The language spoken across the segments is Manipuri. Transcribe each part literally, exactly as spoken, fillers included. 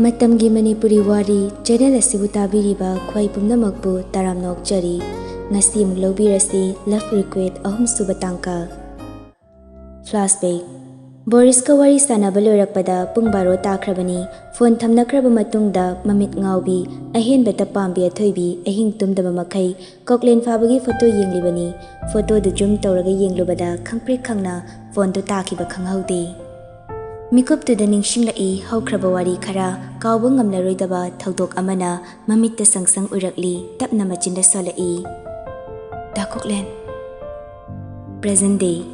ꯃꯇꯝꯒꯤ ꯃꯅꯤꯄꯨꯔꯤ ꯋꯥꯔꯤ ꯆꯦꯅꯦꯜ ꯑꯁꯤꯕꯨ ꯇꯥꯕꯤꯔꯤꯕ ꯈ꯭ꯋꯥꯏ ꯄꯨꯝꯅꯃꯛꯄꯨ ꯇꯔꯥꯝꯅ ꯑꯣꯛꯆꯔꯤ꯫ ꯉꯁꯤ ꯑꯃꯨꯛ ꯂꯧꯕꯤꯔꯁꯤ Love Request ꯑꯍꯨꯝꯁꯨꯕ ꯇꯥꯡꯀꯛ꯫ Flashback. ꯕꯣꯔꯤꯁꯀ ꯋꯥꯔꯤ ꯁꯥꯟꯅꯕ ꯂꯣꯏꯔꯛꯄꯗ ꯄꯨꯡ ꯕꯥꯔꯣ ꯇꯥꯈ꯭ꯔꯕꯅꯤ꯫ ꯐꯣꯟ ꯊꯝꯅꯈ꯭ꯔꯕ ꯃꯇꯨꯡꯗ ꯃꯃꯤꯠ ꯉꯥꯎꯕꯤ, ꯑꯍꯦꯟꯕꯇ ꯄꯥꯝꯕꯤ ꯑꯊꯣꯏꯕꯤ ꯑꯍꯤꯡ ꯇꯨꯝꯗꯕ ꯃꯈꯩ ꯀꯣꯛꯂꯦꯟ ꯐꯥꯕꯒꯤ ꯐꯣꯇꯣ ꯌꯦꯡꯂꯤꯕꯅꯤ꯫ ꯐꯣꯇꯣꯗꯨ ꯖꯨꯝ ꯇꯧꯔꯒ ꯌꯦꯡꯂꯨꯕꯗ ꯈꯪꯄ꯭ꯔꯦꯛ ꯈꯪꯅ ꯐꯣꯟꯗꯨ ꯇꯥꯈꯤꯕ ꯈꯪꯍꯧꯗꯦ꯫ ꯃꯤꯀꯨꯞꯇꯨꯗ ꯅꯤꯡꯁꯤꯡꯂꯛꯏ ꯍꯧꯈ꯭ꯔꯕ ꯋꯥꯔꯤ ꯈꯔ, ꯀꯥꯎꯕ ꯉꯝꯂꯔꯣꯏꯗꯕ ꯊꯧꯗꯣꯛ ꯑꯃꯅ ꯃꯃꯤꯠꯇ ꯁꯪꯁꯪ ꯎꯔꯛꯂꯤ, ꯇꯞꯅ ꯃꯆꯤꯟꯗ ꯁꯣꯜꯂꯛꯏ꯫ ꯗꯥ ꯀꯣꯛꯂꯦꯟ꯫ Present day.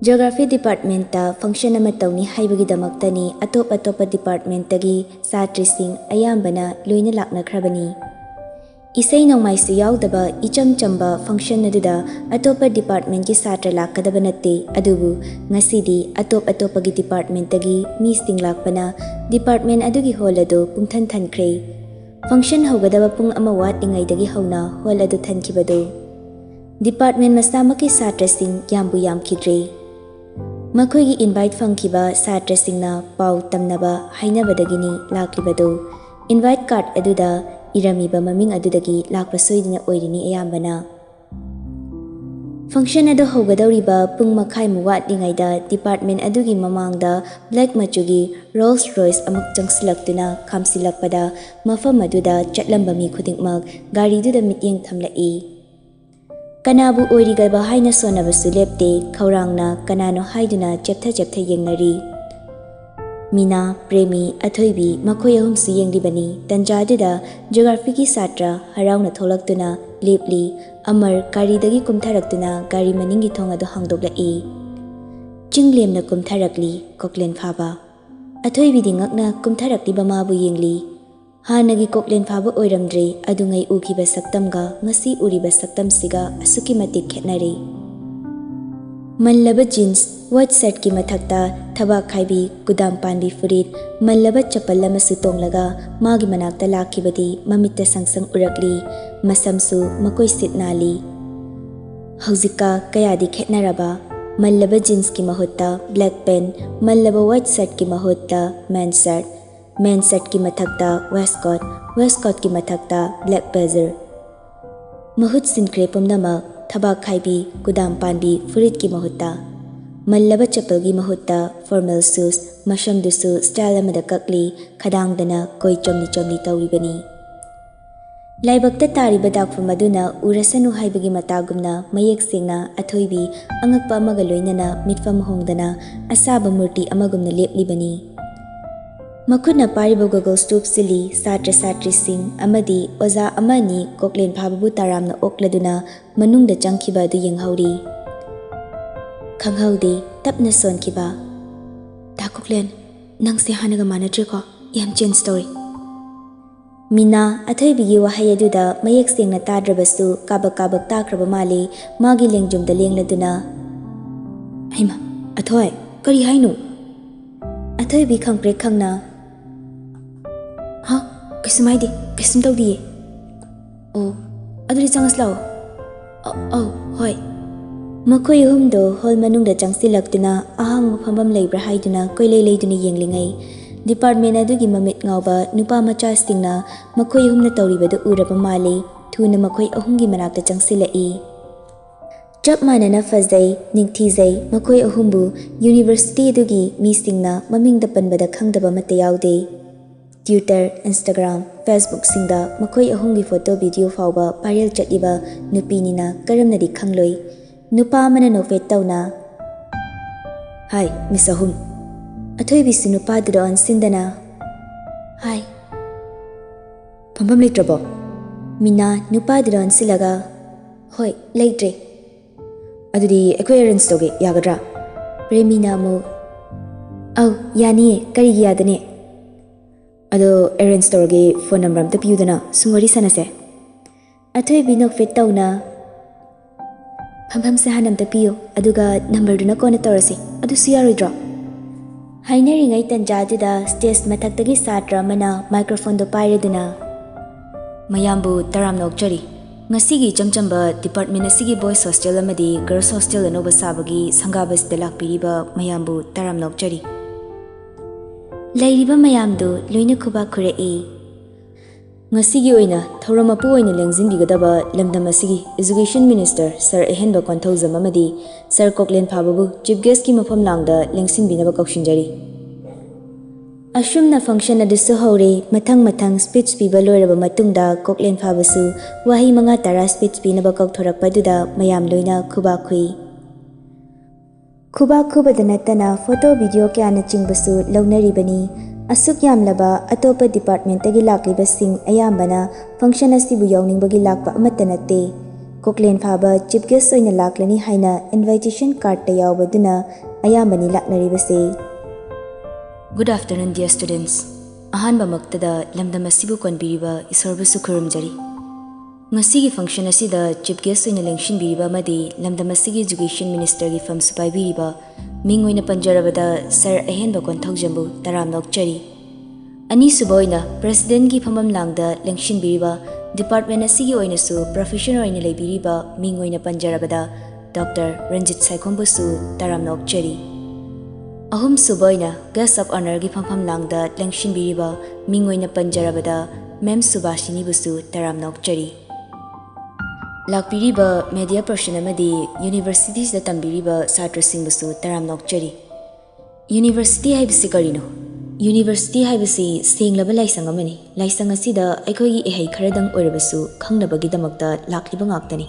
Geography departmentꯇ function ꯑꯃ ꯇꯧꯅꯤ ꯍꯥꯏꯕꯒꯤꯗꯃꯛꯇꯅꯤ ꯑꯇꯣꯞ ꯑꯇꯣꯞꯄ departmentꯇꯒꯤ ꯁꯥꯇ꯭ꯔꯁꯤꯡ ꯑꯌꯥꯝꯕꯅ ꯂꯣꯏꯅ ꯂꯥꯛꯅꯈ꯭ꯔꯕꯅꯤ꯫ ꯏꯁꯩ ꯅꯣꯡꯃꯥꯏꯁꯨ ꯌꯥꯎꯗꯕ ꯏꯆꯝ ꯆꯝꯕ function ꯑꯗꯨꯗ ꯑꯇꯣꯞꯄ departmentꯀꯤ ꯁꯥꯇ꯭ꯔ ꯂꯥꯛꯀꯗꯕ ꯅꯠꯇꯦ, ꯑꯗꯨꯕꯨ ꯉꯁꯤꯗꯤ ꯑꯇꯣꯞ ꯑꯇꯣꯞꯄꯒꯤ departmentꯇꯒꯤ ꯃꯤꯁꯤꯡ ꯂꯥꯛꯄꯅ department ꯑꯗꯨꯒꯤ hall ꯑꯗꯨ ꯄꯨꯡꯊꯟ ꯊꯟꯈ꯭ꯔꯦ꯫ Function ꯍꯧꯒꯗꯕ ꯄꯨꯡ ꯑꯃ ꯋꯥꯠꯂꯤꯉꯩꯗꯒꯤ ꯍꯧꯅ hall ꯑꯗꯨ ꯊꯟꯈꯤꯕꯗꯨ꯫ Department ꯃꯁꯥꯃꯛꯀꯤ ꯁꯥꯇ꯭ꯔꯁꯤꯡ ꯌꯥꯝꯕꯨ ꯌꯥꯝꯈꯤꯗ꯭ꯔꯦ꯫ ꯃꯈꯣꯏꯒꯤ invite ꯐꯪꯈꯤꯕ ꯁꯥꯇ꯭ꯔꯁꯤꯡꯅ ꯄꯥꯎ ꯇꯝꯅꯕ ꯍꯥꯏꯅꯕꯗꯒꯤꯅꯤ ꯂꯥꯛꯂꯤꯕꯗꯨ꯫ Invite card ꯑꯗꯨꯗ ꯏꯔꯝꯃꯤꯕ ꯃꯃꯤꯡ ꯑꯗꯨꯗꯒꯤ ꯂꯥꯛꯄ ꯁꯣꯏꯗꯅ ꯑꯣꯏꯔꯤꯅꯤ ꯑꯌꯥꯝꯕꯅ꯫ Function ꯑꯗꯨ ꯍꯧꯒꯗꯧꯔꯤꯕ ꯄꯨꯡ ꯃꯈꯥꯏꯃꯨꯛ ꯋꯥꯠꯂꯤꯉꯩꯗ department ꯑꯗꯨꯒꯤ ꯃꯃꯥꯡꯗ black ꯃꯆꯨꯒꯤ Rolls Royce ꯑꯃꯨꯛ ꯆꯪꯁꯤꯜꯂꯛꯇꯨꯅ ꯈꯥꯝꯁꯤꯜꯂꯛꯄꯗ ꯃꯐꯝ ꯑꯗꯨꯗ ꯆꯠꯂꯝꯕ ꯃꯤ ꯈꯨꯗꯤꯡꯃꯛ ꯒꯥꯔꯤꯗꯨꯗ ꯃꯤꯠꯌꯦꯡ ꯊꯝꯂꯛꯏ꯫ ꯀꯅꯥꯕꯨ ꯑꯣꯏꯔꯤꯒꯕ ꯍꯥꯏꯅ ꯁꯣꯟꯅꯕꯁꯨ ꯂꯦꯞꯇꯦ, ꯈꯧꯔꯥꯡꯅ ꯀꯅꯥꯅꯣ ꯍꯥꯏꯗꯨꯅ ꯆꯦꯞꯊ ꯆꯦꯞꯊ ꯌꯦꯡꯅꯔꯤ꯫ ꯃꯤꯅꯥ, ꯄ꯭ꯔꯦꯃꯤ, ꯑꯊꯣꯏꯕꯤ ꯃꯈꯣꯏ ꯑꯍꯨꯝꯁꯨ ꯌꯦꯡꯂꯤꯕꯅꯤ꯫ ꯇꯟꯖꯥꯗꯨꯗ geographyꯒꯤ ꯁꯥꯇ꯭ꯔ ꯍꯔꯥꯎꯅ ꯊꯣꯛꯂꯛꯇꯨꯅ ꯂꯦꯞꯂꯤ꯫ ꯑꯃꯔ ꯒꯥꯔꯤꯗꯒꯤ ꯀꯨꯝꯊꯔꯛꯇꯨꯅ ꯒꯥꯔꯤ ꯃꯅꯤꯡꯒꯤ ꯊꯣꯡ ꯑꯗꯨ ꯍꯥꯡꯗꯣꯛꯂꯛꯏ꯫ ꯆꯤꯡ ꯂꯦꯝꯅ ꯀꯨꯝꯊꯔꯛꯂꯤ ꯀꯣꯛꯂꯦꯟ ꯐꯥꯕ꯫ ꯑꯊꯣꯏꯕꯤꯗꯤ ꯉꯛꯅ ꯀꯨꯝꯊꯔꯛꯂꯤꯕ ꯃꯥꯕꯨ ꯌꯦꯡꯂꯤ꯫ ꯍꯥꯟꯅꯒꯤ ꯀꯣꯛꯂꯦꯟ ꯐꯥꯕ ꯑꯣꯏꯔꯝꯗ꯭ꯔꯦ, ꯑꯗꯨꯉꯩ ꯎꯈꯤꯕ ꯁꯛꯇꯝꯒ ꯉꯁꯤ ꯎꯔꯤꯕ ꯁꯛꯇꯝꯁꯤꯒ ꯑꯁꯨꯛꯀꯤ ꯃꯇꯤꯛ ꯈꯦꯠꯅꯔꯦ꯫ ꯃꯜꯂꯕ jeans, white shirtꯀꯤ ꯃꯊꯛꯇ ꯊꯕꯥꯛ ꯈꯥꯏꯕꯤ, ꯀꯨꯗꯥꯝ ꯄꯥꯟꯕꯤ ꯐꯨꯔꯤꯠ, ꯃꯜꯂꯕ ꯆꯄꯜ ꯑꯃꯁꯨ ꯇꯣꯡꯂꯒ ꯃꯥꯒꯤ ꯃꯅꯥꯛꯇ ꯂꯥꯛꯈꯤꯕꯗꯤ ꯃꯃꯤꯠꯇ ꯁꯪꯁꯪ ꯎꯔꯛꯂꯤ, ꯃꯁꯝꯁꯨ ꯃꯀꯣꯏ ꯁꯤꯠ ꯅꯥꯜꯂꯤ꯫ ꯍꯧꯖꯤꯛꯀ ꯀꯌꯥꯗꯤ ꯈꯦꯠꯅꯔꯕ! ꯃꯜꯂꯕ jeansꯀꯤ ꯃꯍꯨꯠꯇ black pant, ꯃꯜꯂꯕ white shirtꯀꯤ ꯃꯍꯨꯠꯇ men's shirt꯫ ꯃꯦꯟ ꯁꯦꯠꯀꯤ ꯃꯊꯛꯇ ꯋꯦꯁꯀꯣꯠ, ꯋꯦꯁꯀꯣꯠꯀꯤ ꯃꯊꯛꯇ ꯕ꯭ꯂꯦꯛ ꯕ꯭ꯂꯦꯖꯔ꯫ ꯃꯍꯨꯠ ꯁꯤꯟꯈ꯭ꯔꯦ ꯄꯨꯝꯅꯃꯛ ꯊꯕꯥꯛ ꯈꯥꯏꯕꯤ, ꯀꯨꯗꯥꯝ ꯄꯥꯟꯕꯤ ꯐꯨꯔꯤꯠꯀꯤ ꯃꯍꯨꯠꯇ꯫ ꯃꯜꯂꯕ ꯆꯄꯜꯒꯤ ꯃꯍꯨꯠꯇ ꯐꯣꯔꯃꯦꯜ ꯁꯨꯁ, ꯃꯁꯝꯗꯨꯁꯨ ꯁ꯭ꯇꯥꯏꯜ ꯑꯃꯗ ꯀꯛꯂꯤ, ꯈꯗꯥꯡꯗꯅ ꯀꯣꯏ ꯆꯣꯝꯂꯤ ꯆꯣꯝꯂꯤ ꯇꯧꯔꯤꯕꯅꯤ꯫ ꯂꯥꯏꯕꯛꯇ ꯇꯥꯔꯤꯕ ꯗꯥꯛꯐꯝ ꯑꯗꯨꯅ ꯎꯔꯁꯅꯨ ꯍꯥꯏꯕꯒꯤ ꯃꯇꯥꯒꯨꯝꯅ ꯃꯌꯦꯛ ꯁꯦꯡꯅ ꯑꯊꯣꯏꯕꯤ ꯑꯉꯛꯄ ꯑꯃꯒ ꯂꯣꯏꯅꯅ ꯃꯤꯠꯐꯝ ꯍꯣꯡꯗꯅ ꯑꯁꯥꯕ ꯃꯨꯔꯇꯤ ꯑꯃꯒꯨꯝꯅ ꯂꯦꯞꯂꯤꯕꯅꯤ꯫ ꯃꯈꯨꯠꯅ ꯄꯥꯏꯔꯤꯕ ꯒꯣꯒꯜꯁꯇꯨ ꯎꯞꯁꯤꯜꯂꯤ, ꯁꯥꯇ꯭ꯔ ꯁꯥꯇ꯭ꯔꯤꯁꯤꯡ ꯑꯃꯗꯤ ꯑꯣꯖꯥ ꯑꯃ ꯑꯅꯤ ꯀꯣꯛꯂꯦꯟ ꯐꯥꯕꯕꯨ ꯇꯔꯥꯝꯅ ꯑꯣꯛꯂꯗꯨꯅ ꯃꯅꯨꯡꯗ ꯆꯪꯈꯤꯕ ꯑꯗꯨ ꯌꯦꯡꯍꯧꯔꯤ꯫ ꯈꯪꯍꯧꯗꯦ, ꯇꯞꯅ ꯁꯣꯟꯈꯤꯕ꯫ "ꯗꯥ ꯀꯣꯛꯂꯦꯟ, ꯅꯪꯁꯦ ꯍꯥꯟꯅꯒ ꯃꯥꯟꯅꯗ꯭ꯔꯦꯀꯣ, ꯌꯥꯝ ꯆꯦꯟꯖ ꯇꯧꯔꯦ꯫" ꯃꯤꯅꯥ ꯑꯊꯣꯏꯕꯤꯒꯤ ꯋꯥꯍꯩ ꯑꯗꯨꯗ ꯃꯌꯦꯛ ꯁꯦꯡꯅ ꯇꯥꯗ꯭ꯔꯕꯁꯨ ꯀꯥꯕꯛ ꯀꯥꯕꯛ ꯇꯥꯈ꯭ꯔꯕ ꯃꯥꯜꯂꯤ꯫ ꯃꯥꯒꯤ ꯂꯦꯡꯖꯨꯝꯗ ꯂꯦꯡꯂꯗꯨꯅ, "ꯍꯩꯃꯥ, ꯑꯊꯣꯏ, ꯀꯔꯤ ꯍꯥꯏꯅꯣ?" ꯑꯊꯣꯏꯕꯤ ꯈꯪꯄ꯭ꯔꯦꯛ ꯈꯪꯅ, "ꯍꯥ? ꯀꯩꯁꯨꯝ ꯍꯥꯏꯗꯦ, ꯀꯩꯁꯨꯝ ꯇꯧꯗꯤꯌꯦ꯫" "ꯑꯣ, ꯑꯗꯨꯗꯤ ꯆꯪꯉꯁꯤ ꯂꯥꯛꯑꯣ꯫" "ꯑ-, ꯑꯧ, ꯍꯣꯏ꯫" ꯃꯈꯣꯏ ꯑꯍꯨꯝꯗꯣ ꯍꯣꯜ ꯃꯅꯨꯡꯗ ꯆꯪꯁꯤꯜꯂꯛꯇꯨꯅ ꯑꯍꯥꯡꯕ ꯐꯝꯐꯝ ꯂꯩꯕ꯭ꯔꯥ ꯍꯥꯏꯗꯨꯅ ꯀꯣꯏꯂꯩ ꯂꯩꯗꯨꯅ ꯌꯦꯡꯂꯤꯉꯩ, ꯗꯤꯄꯥꯔꯠꯃꯦꯟ ꯑꯗꯨꯒꯤ ꯃꯃꯤꯠ ꯉꯥꯎꯕ ꯅꯨꯄꯥ ꯃꯆꯥꯁꯤꯡꯅ ꯃꯈꯣꯏ ꯑꯍꯨꯝꯅ ꯇꯧꯔꯤꯕꯗꯨ ꯎꯔꯕ ꯃꯥꯜꯂꯤ꯫ ꯊꯨꯅ ꯃꯈꯣꯏ ꯑꯍꯨꯝꯒꯤ ꯃꯅꯥꯛꯇ ꯆꯪꯁꯤꯜꯂꯛꯏ꯫ ꯆꯞ ꯃꯥꯟꯅꯅ ꯐꯖꯩ, ꯅꯤꯡꯊꯤꯖꯩ꯫ ꯃꯈꯣꯏ ꯑꯍꯨꯝꯕꯨ ꯌꯨꯅꯤꯚꯔꯁꯤꯇꯤ ꯑꯗꯨꯒꯤ ꯃꯤꯁꯤꯡꯅ ꯃꯃꯤꯡꯗ ꯄꯟꯕꯗ ꯈꯪꯗꯕ ꯑꯃꯠꯇ ꯌꯥꯎꯗꯦ꯫ Twitter, Instagram, Facebook ꯁꯤꯡꯗ ꯃꯈꯣꯏ ꯑꯍꯨꯝꯒꯤ ꯐꯣꯇꯣ ꯚꯤꯗꯤꯑꯣ ꯐꯥꯎꯕ ꯚꯥꯏꯔꯦꯜ ꯆꯠꯂꯤꯕ ꯅꯨꯄꯤꯅꯤꯅ ꯀꯔꯝꯅꯗꯤ ꯈꯪꯂꯣꯏ? ꯅꯨꯄꯥ ꯑꯃꯅ ꯅꯣꯛꯐꯦꯠ ꯇꯧꯅ, "ꯍꯥꯏ, ꯃꯤꯁ ꯑꯍꯨꯝ꯫" ꯑꯊꯣꯏꯕꯤꯁꯨ ꯅꯨꯄꯥꯗꯨꯗ ꯑꯣꯟꯁꯤꯟꯗꯅ, "ꯍꯥꯏ꯫" "ꯐꯝꯐꯝ ꯂꯩꯇ꯭ꯔꯕꯣ?" ꯃꯤꯅꯥ ꯅꯨꯄꯥꯗꯨꯗ ꯑꯣꯟꯁꯤꯜꯂꯒ, "ꯍꯣꯏ, ꯂꯩꯇ꯭ꯔꯦ꯫" "ꯑꯗꯨꯗꯤ ꯑꯩꯈꯣꯏ ꯑꯦꯔꯦꯟꯖ ꯇꯧꯒꯦ, ꯌꯥꯒꯗ꯭ꯔꯥ?" ꯄ꯭ꯔꯦꯃꯤꯅ ꯑꯃꯨꯛ, "ꯑꯧ, ꯌꯥꯅꯤꯌꯦ, ꯀꯔꯤꯒꯤ ꯌꯥꯗꯅꯤ?" "ꯑꯗꯣ ꯑꯦꯔꯦꯟꯖ ꯇꯧꯔꯒꯦ, ꯐꯣꯟ ꯅꯝꯕꯔ ꯑꯝꯇ ꯄꯤꯌꯨꯗꯅ, ꯁꯨꯝ ꯋꯥꯔꯤ ꯁꯥꯟꯅꯁꯦ꯫" ꯑꯊꯣꯏꯕꯤ ꯅꯣꯛꯐꯦꯠ ꯇꯧꯅ, "ꯐꯝꯐꯝꯁꯦ ꯍꯥꯟꯅ ꯑꯝꯇ ꯄꯤꯌꯨ, ꯑꯗꯨꯒ ꯅꯝꯕꯔꯗꯨꯅ ꯀꯣꯟꯅ ꯇꯧꯔꯁꯤ, ꯑꯗꯨꯁꯨ ꯌꯥꯔꯣꯏꯗ꯭ꯔꯣ?" ꯍꯥꯏꯅꯔꯤꯉꯩ ꯇꯟꯖꯥꯗꯨꯗ ꯁ꯭ꯇꯦꯖ ꯃꯊꯛꯇꯒꯤ ꯁꯥꯇ꯭ꯔ ꯑꯃꯅ ꯃꯥꯏꯀ꯭ꯔꯣꯐꯣꯟꯗꯣ ꯄꯥꯏꯔꯗꯨꯅ, "ꯃꯌꯥꯝꯕꯨ ꯇꯔꯥꯝꯅ ꯑꯣꯛꯆꯔꯤ꯫ ꯉꯁꯤꯒꯤ ꯏꯆꯝ ꯆꯝꯕ ꯗꯤꯄꯥꯔꯠꯃꯦꯟ ꯑꯁꯤꯒꯤ ꯕꯣꯏꯁ ꯍꯣꯁꯇꯦꯜ ꯑꯃꯗꯤ ꯒꯔꯜꯁ ꯍꯣꯁꯇꯦꯜ ꯑꯅꯧꯕ ꯁꯥꯕꯒꯤ ꯁꯪꯒꯥꯕꯁꯤꯗ ꯂꯥꯛꯄꯤꯔꯤꯕ ꯃꯌꯥꯝꯕꯨ ꯇꯔꯥꯝꯅ ꯑꯣꯛꯆꯔꯤ꯫" ꯂꯩꯔꯤꯕ ꯃꯌꯥꯝꯗꯨ ꯂꯣꯏꯅ ꯈꯨꯕꯥꯛ ꯈꯨꯔꯛꯏ꯫ ꯉꯁꯤꯒꯤ ꯑꯣꯏꯅ ꯊꯧꯔꯝ ꯃꯄꯨ ꯑꯣꯏꯅ ꯂꯦꯡꯁꯤꯟꯕꯤꯒꯗꯕ ꯂꯝꯗꯝ ꯑꯁꯤꯒꯤ Education Minister Sir ꯑꯍꯦꯟꯕ ꯀꯣꯟꯊꯧꯖꯝ ꯑꯃꯗꯤ Sir ꯀꯣꯛꯂꯦꯟ ꯐꯥꯕꯕꯨ Chief Guestꯀꯤ ꯃꯐꯝ ꯂꯥꯡꯗ ꯂꯦꯡꯁꯤꯟꯕꯤꯅꯕ ꯀꯧꯁꯤꯟꯖꯔꯤ꯫ ꯑꯁꯨꯝꯅ function ꯑꯗꯨꯁꯨ ꯍꯧꯔꯦ꯫ ꯃꯊꯪ ꯃꯊꯪ speech ꯄꯤꯕ ꯂꯣꯏꯔꯕ ꯃꯇꯨꯡꯗ ꯀꯣꯛꯂꯦꯟ ꯐꯥꯕꯁꯨ ꯋꯥꯍꯩ ꯃꯉꯥ ꯇꯔꯥ speech ꯄꯤꯅꯕ ꯀꯧꯊꯣꯔꯛꯄꯗꯨꯗ ꯃꯌꯥꯝ ꯂꯣꯏꯅ ꯈꯨꯕꯥꯛ ꯈꯨꯏ꯫ ꯈꯨꯕꯥꯛ ꯈꯨꯕꯗ ꯅꯠꯇꯅ photo video ꯀꯌꯥꯅꯆꯤꯡꯕꯁꯨ ꯂꯧꯅꯔꯤꯕꯅꯤ꯫ ꯑꯁꯨꯛ ꯌꯥꯝꯂꯕ ꯑꯇꯣꯞꯄ departmentꯇꯒꯤ ꯂꯥꯛꯂꯤꯕꯁꯤꯡ ꯑꯌꯥꯝꯕꯅ function ꯑꯁꯤꯕꯨ ꯌꯥꯎꯅꯤꯡꯕꯒꯤ ꯂꯥꯛꯄ ꯑꯃꯠꯇ ꯅꯠꯇꯦ꯫ ꯀꯣꯛꯂꯦꯟ ꯐꯥꯕ Chief Guest ꯑꯣꯏꯅ ꯂꯥꯛꯂꯅꯤ ꯍꯥꯏꯅ invitation cardꯇ ꯌꯥꯎꯕꯗꯨꯅ ꯑꯌꯥꯝꯕꯅꯤ ꯂꯥꯛꯅꯔꯤꯕꯁꯦ꯫ Good afternoon, dear students. ꯑꯍꯥꯟꯕꯃꯛꯇꯗ ꯂꯝꯗꯝ ꯑꯁꯤꯕꯨ ꯀꯣꯟꯕꯤꯔꯤꯕ ꯏꯁꯣꯔꯕꯨꯁꯨ ꯈꯨꯔꯨꯝꯖꯔꯤ꯫ ꯉꯁꯤꯒꯤ function ꯑꯁꯤꯗ Chief Guest ꯑꯣꯏꯅ ꯂꯦꯡꯁꯤꯟꯕꯤꯔꯤꯕ ꯑꯃꯗꯤ ꯂꯝꯗꯝ ꯑꯁꯤꯒꯤ Education Ministerꯒꯤ ꯐꯝꯁꯨ ꯄꯥꯏꯕꯤꯔꯤꯕ, ꯃꯤꯡ ꯑꯣꯏꯅ ꯄꯟꯖꯔꯕꯗ Sir ꯑꯍꯦꯟꯕ ꯀꯣꯟꯊꯧꯖꯝꯕꯨ ꯇꯔꯥꯝꯅ ꯑꯣꯛꯆꯔꯤ꯫ ꯑꯅꯤꯁꯨꯕ ꯑꯣꯏꯅ Presidentꯀꯤ ꯐꯝꯐꯝ ꯂꯥꯡꯗ ꯂꯦꯡꯁꯤꯟꯕꯤꯔꯤꯕ, department ꯑꯁꯤꯒꯤ ꯑꯣꯏꯅꯁꯨ professor ꯑꯣꯏꯅ ꯂꯩꯕꯤꯔꯤꯕ, ꯃꯤꯡ ꯑꯣꯏꯅ ꯄꯟꯖꯔꯕꯗ Doctor ꯔꯟꯖꯤꯠ ꯁꯥꯏꯈꯣꯝꯕꯨꯁꯨ ꯇꯔꯥꯝꯅ ꯑꯣꯛꯆꯔꯤ꯫ ꯑꯍꯨꯝꯁꯨꯕ ꯑꯣꯏꯅ Guest of Honourꯒꯤ ꯐꯝꯐꯝ ꯂꯥꯡꯗ ꯂꯦꯡꯁꯤꯟꯕꯤꯔꯤꯕ, ꯃꯤꯡ ꯑꯣꯏꯅ ꯄꯟꯖꯔꯕꯗ Ma'am ꯁꯨꯕꯥꯁꯤꯅꯤꯕꯨꯁꯨ ꯇꯔꯥꯝꯅ ꯑꯣꯛꯆꯔꯤ꯫ ꯂꯥꯛꯄꯤꯔꯤꯕ media person ꯑꯃꯗꯤ universityꯁꯤꯗ ꯇꯝꯕꯤꯔꯤꯕ ꯁꯥꯇ꯭ꯔꯁꯤꯡꯕꯨꯁꯨ ꯇꯔꯥꯝꯅ ꯑꯣꯛꯆꯔꯤ꯫ University ꯍꯥꯏꯕꯁꯤ ꯀꯔꯤꯅꯣ? University ꯍꯥꯏꯕꯁꯤ ꯁꯦꯡꯂꯕ ꯂꯥꯏꯁꯪ ꯑꯃꯅꯤ꯫ ꯂꯥꯏꯁꯪ ꯑꯁꯤꯗ ꯑꯩꯈꯣꯏꯒꯤ ꯏꯍꯩ ꯈꯔꯗꯪ ꯑꯣꯏꯔꯕꯁꯨ ꯈꯪꯅꯕꯒꯤꯗꯃꯛꯇ ꯂꯥꯛꯂꯤꯕ ꯉꯥꯛꯇꯅꯤ꯫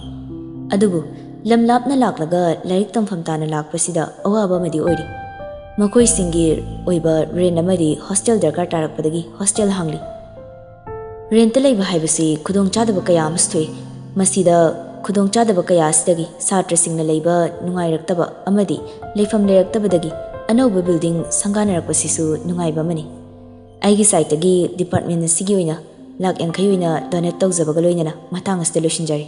ꯑꯗꯨꯕꯨ ꯂꯝ ꯂꯥꯞꯅ ꯂꯥꯛꯂꯒ ꯂꯥꯏꯔꯤꯛ ꯇꯝꯐꯝ ꯇꯥꯅ ꯂꯥꯛꯄꯁꯤꯗ ꯑꯋꯥꯕ ꯑꯃꯗꯤ ꯑꯣꯏꯔꯤ꯫ ꯃꯈꯣꯏꯁꯤꯡꯒꯤ ꯑꯣꯏꯕ rent ꯑꯃꯗꯤ hostel ꯗꯔꯀꯥꯔ ꯇꯥꯔꯛꯄꯗꯒꯤ hostel ꯍꯥꯡꯂꯤ꯫ Rentꯇ ꯂꯩꯕ ꯍꯥꯏꯕꯁꯤ ꯈꯨꯗꯣꯡꯆꯥꯗꯕ ꯀꯌꯥ ꯑꯃꯁꯨ ꯊꯣꯛꯏ꯫ ꯃꯁꯤꯗ ꯈꯨꯗꯣꯡꯆꯥꯗꯕ ꯀꯌꯥ ꯑꯁꯤꯗꯒꯤ ꯁꯥꯇ꯭ꯔꯁꯤꯡꯅ ꯂꯩꯕ ꯅꯨꯡꯉꯥꯏꯔꯛꯇꯕ ꯑꯃꯗꯤ ꯂꯩꯐꯝ ꯂꯩꯔꯛꯇꯕꯗꯒꯤ ꯑꯅꯧꯕ building ꯁꯪꯒꯥꯅꯔꯛꯄꯁꯤꯁꯨ ꯅꯨꯡꯉꯥꯏꯕ ꯑꯃꯅꯤ꯫ ꯑꯩꯒꯤ sideꯇꯒꯤ department ꯑꯁꯤꯒꯤ ꯑꯣꯏꯅ ꯂꯥꯛ ꯌꯥꯡꯈꯩ ꯑꯣꯏꯅ donate ꯇꯧꯖꯕꯒ ꯂꯣꯏꯅꯅ ꯃꯇꯥꯡ ꯑꯁꯤꯗ ꯂꯣꯏꯁꯤꯟꯖꯔꯦ꯫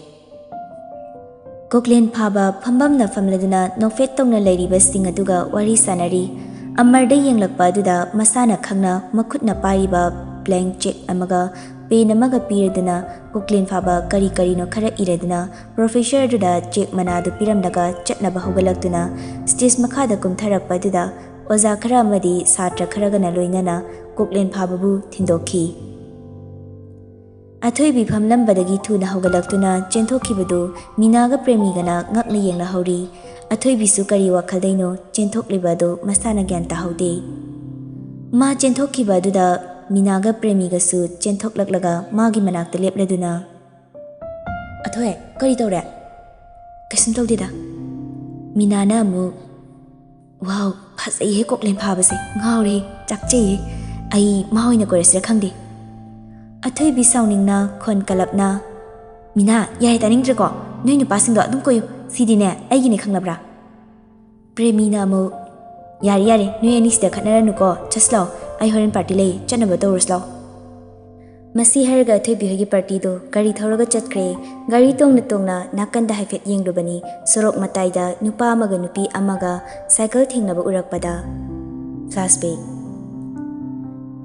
ꯀꯣꯛꯂꯦꯟ ꯐꯥꯕ ꯐꯝꯕꯝꯅ ꯐꯝꯂꯗꯨꯅ ꯅꯣꯛꯐꯦꯠ ꯇꯧꯅ ꯂꯩꯔꯤꯕꯁꯤꯡ ꯑꯗꯨꯒ ꯋꯥꯔꯤ ꯁꯥꯅꯔꯤ꯫ ꯑꯃꯔꯗ ꯌꯦꯡꯂꯛꯄ ꯑꯗꯨꯗ ꯃꯁꯥꯅ ꯈꯪꯅ ꯃꯈꯨꯠꯅ ꯄꯥꯏꯔꯤꯕ blank cheque ꯑꯃꯒ pen ꯑꯃꯒ ꯄꯤꯔꯗꯨꯅ ꯀꯣꯛꯂꯦꯟ ꯐꯥꯕ ꯀꯔꯤ ꯀꯔꯤꯅꯣ ꯈꯔ ꯏꯔꯗꯨꯅ professor ꯑꯗꯨꯗ cheque ꯃꯅꯥꯗꯨ ꯄꯤꯔꯝꯂꯒ ꯆꯠꯅꯕ ꯍꯧꯒꯠꯂꯛꯇꯨꯅ stage ꯃꯈꯥꯗ ꯀꯨꯝꯊꯔꯛꯄ ꯑꯗꯨꯗ ꯑꯣꯖꯥ ꯈꯔ ꯑꯃꯗꯤ ꯁꯥꯇ꯭ꯔ ꯈꯔꯒꯅ ꯂꯣꯏꯅꯅ ꯀꯣꯛꯂꯦꯟ ꯐꯥꯕꯕꯨ ꯊꯤꯟꯗꯣꯛꯈꯤ꯫ ꯑꯊꯣꯏꯕꯤ ꯐꯝꯂꯝꯕꯗꯒꯤ ꯊꯨꯅ ꯍꯧꯒꯠꯂꯛꯇꯨꯅ ꯆꯦꯟꯊꯣꯛꯈꯤꯕꯗꯨ ꯃꯤꯅꯥꯒ ꯄ꯭ꯔꯦꯃꯤꯒꯅ ꯉꯛꯅ ꯌꯦꯡꯂꯍꯧꯔꯤ꯫ ꯑꯊꯣꯏꯕꯤꯁꯨ ꯀꯔꯤ ꯋꯥꯈꯜꯗꯩꯅꯣ ꯆꯦꯟꯊꯣꯛꯂꯤꯕ ꯑꯗꯨ ꯃꯁꯥꯅ ꯒ꯭ꯌꯥꯟ ꯇꯥꯍꯧꯗꯦ꯫ ꯃꯥ ꯆꯦꯟꯊꯣꯛꯈꯤꯕ ꯑꯗꯨꯗ ꯃꯤꯅꯥꯒ ꯄ꯭ꯔꯦꯃꯤꯒꯁꯨ ꯆꯦꯟꯊꯣꯛꯂꯛꯂꯒ ꯃꯥꯒꯤ ꯃꯅꯥꯛꯇ ꯂꯦꯞꯂꯗꯨꯅ, "ꯑꯊꯣꯏ, ꯀꯔꯤ ꯇꯧꯔꯦ?" "ꯀꯩꯁꯨꯝ ꯇꯧꯗꯦꯗ꯫" ꯃꯤꯅꯥꯅ ꯑꯃꯨꯛ, "ꯋꯥꯎ, ꯐꯖꯩꯍꯦ ꯀꯣꯛꯂꯦꯟ ꯐꯥꯕꯁꯦ, ꯉꯥꯎꯔꯦ, ꯆꯥꯛꯆꯩꯍꯦ꯫ ꯑꯩ ꯃꯥ ꯑꯣꯏꯅ ꯀꯣꯏꯔꯁꯤꯔ ꯈꯪꯗꯦ꯫" ꯑꯊꯣꯏꯕꯤ ꯁꯥꯎꯅꯤꯡꯅ ꯈꯣꯟ ꯀꯜꯂꯞꯅ, "ꯃꯤꯅꯥ, ꯌꯥꯔꯦ, ꯇꯥꯅꯤꯡꯗ꯭ꯔꯦꯀꯣ꯫ ꯅꯣꯏ ꯅꯨꯄꯥꯁꯤꯡꯗꯣ ꯑꯗꯨꯝ ꯀꯣꯏꯌꯨ꯫ ꯁꯤꯗꯤꯅꯦ ꯑꯩꯒꯤꯅꯦ, ꯈꯪꯂꯕ꯭ꯔꯥ?" ꯄ꯭ꯔꯦꯃꯤꯅ ꯑꯃꯨꯛ, "ꯌꯥꯔꯦ, ꯌꯥꯔꯦ, ꯅꯣꯏ ꯑꯅꯤꯁꯤꯗ ꯈꯠꯅꯔꯅꯨꯀꯣ, ꯆꯠꯁꯤ ꯂꯥꯎ, ꯑꯩ ꯍꯣꯔꯦꯟ ꯄꯥꯔꯇꯤ ꯂꯩ, ꯆꯠꯅꯕ ꯇꯧꯔꯁꯤ ꯂꯥꯎ꯫" ꯃꯁꯤ ꯍꯥꯏꯔꯒ ꯑꯊꯣꯏꯕꯤ ꯍꯣꯏꯒꯤ ꯄꯥꯔꯇꯤꯗꯣ ꯒꯥꯔꯤ ꯊꯧꯔꯒ ꯆꯠꯈ꯭ꯔꯦ꯫ ꯒꯥꯔꯤ ꯇꯣꯡꯅ ꯇꯣꯡꯅ ꯅꯥꯀꯟꯗ ꯍꯥꯏꯐꯦꯠ ꯌꯦꯡꯂꯨꯕꯅꯤ, ꯁꯣꯔꯣꯛ ꯃꯇꯥꯏꯗ ꯅꯨꯄꯥ ꯑꯃꯒ ꯅꯨꯄꯤ ꯑꯃꯒ ꯁꯥꯏꯀꯜ ꯊꯦꯡꯅꯕ ꯎꯔꯛꯄꯗ꯫ ꯐ꯭ꯂꯥꯁꯕꯦꯛ꯫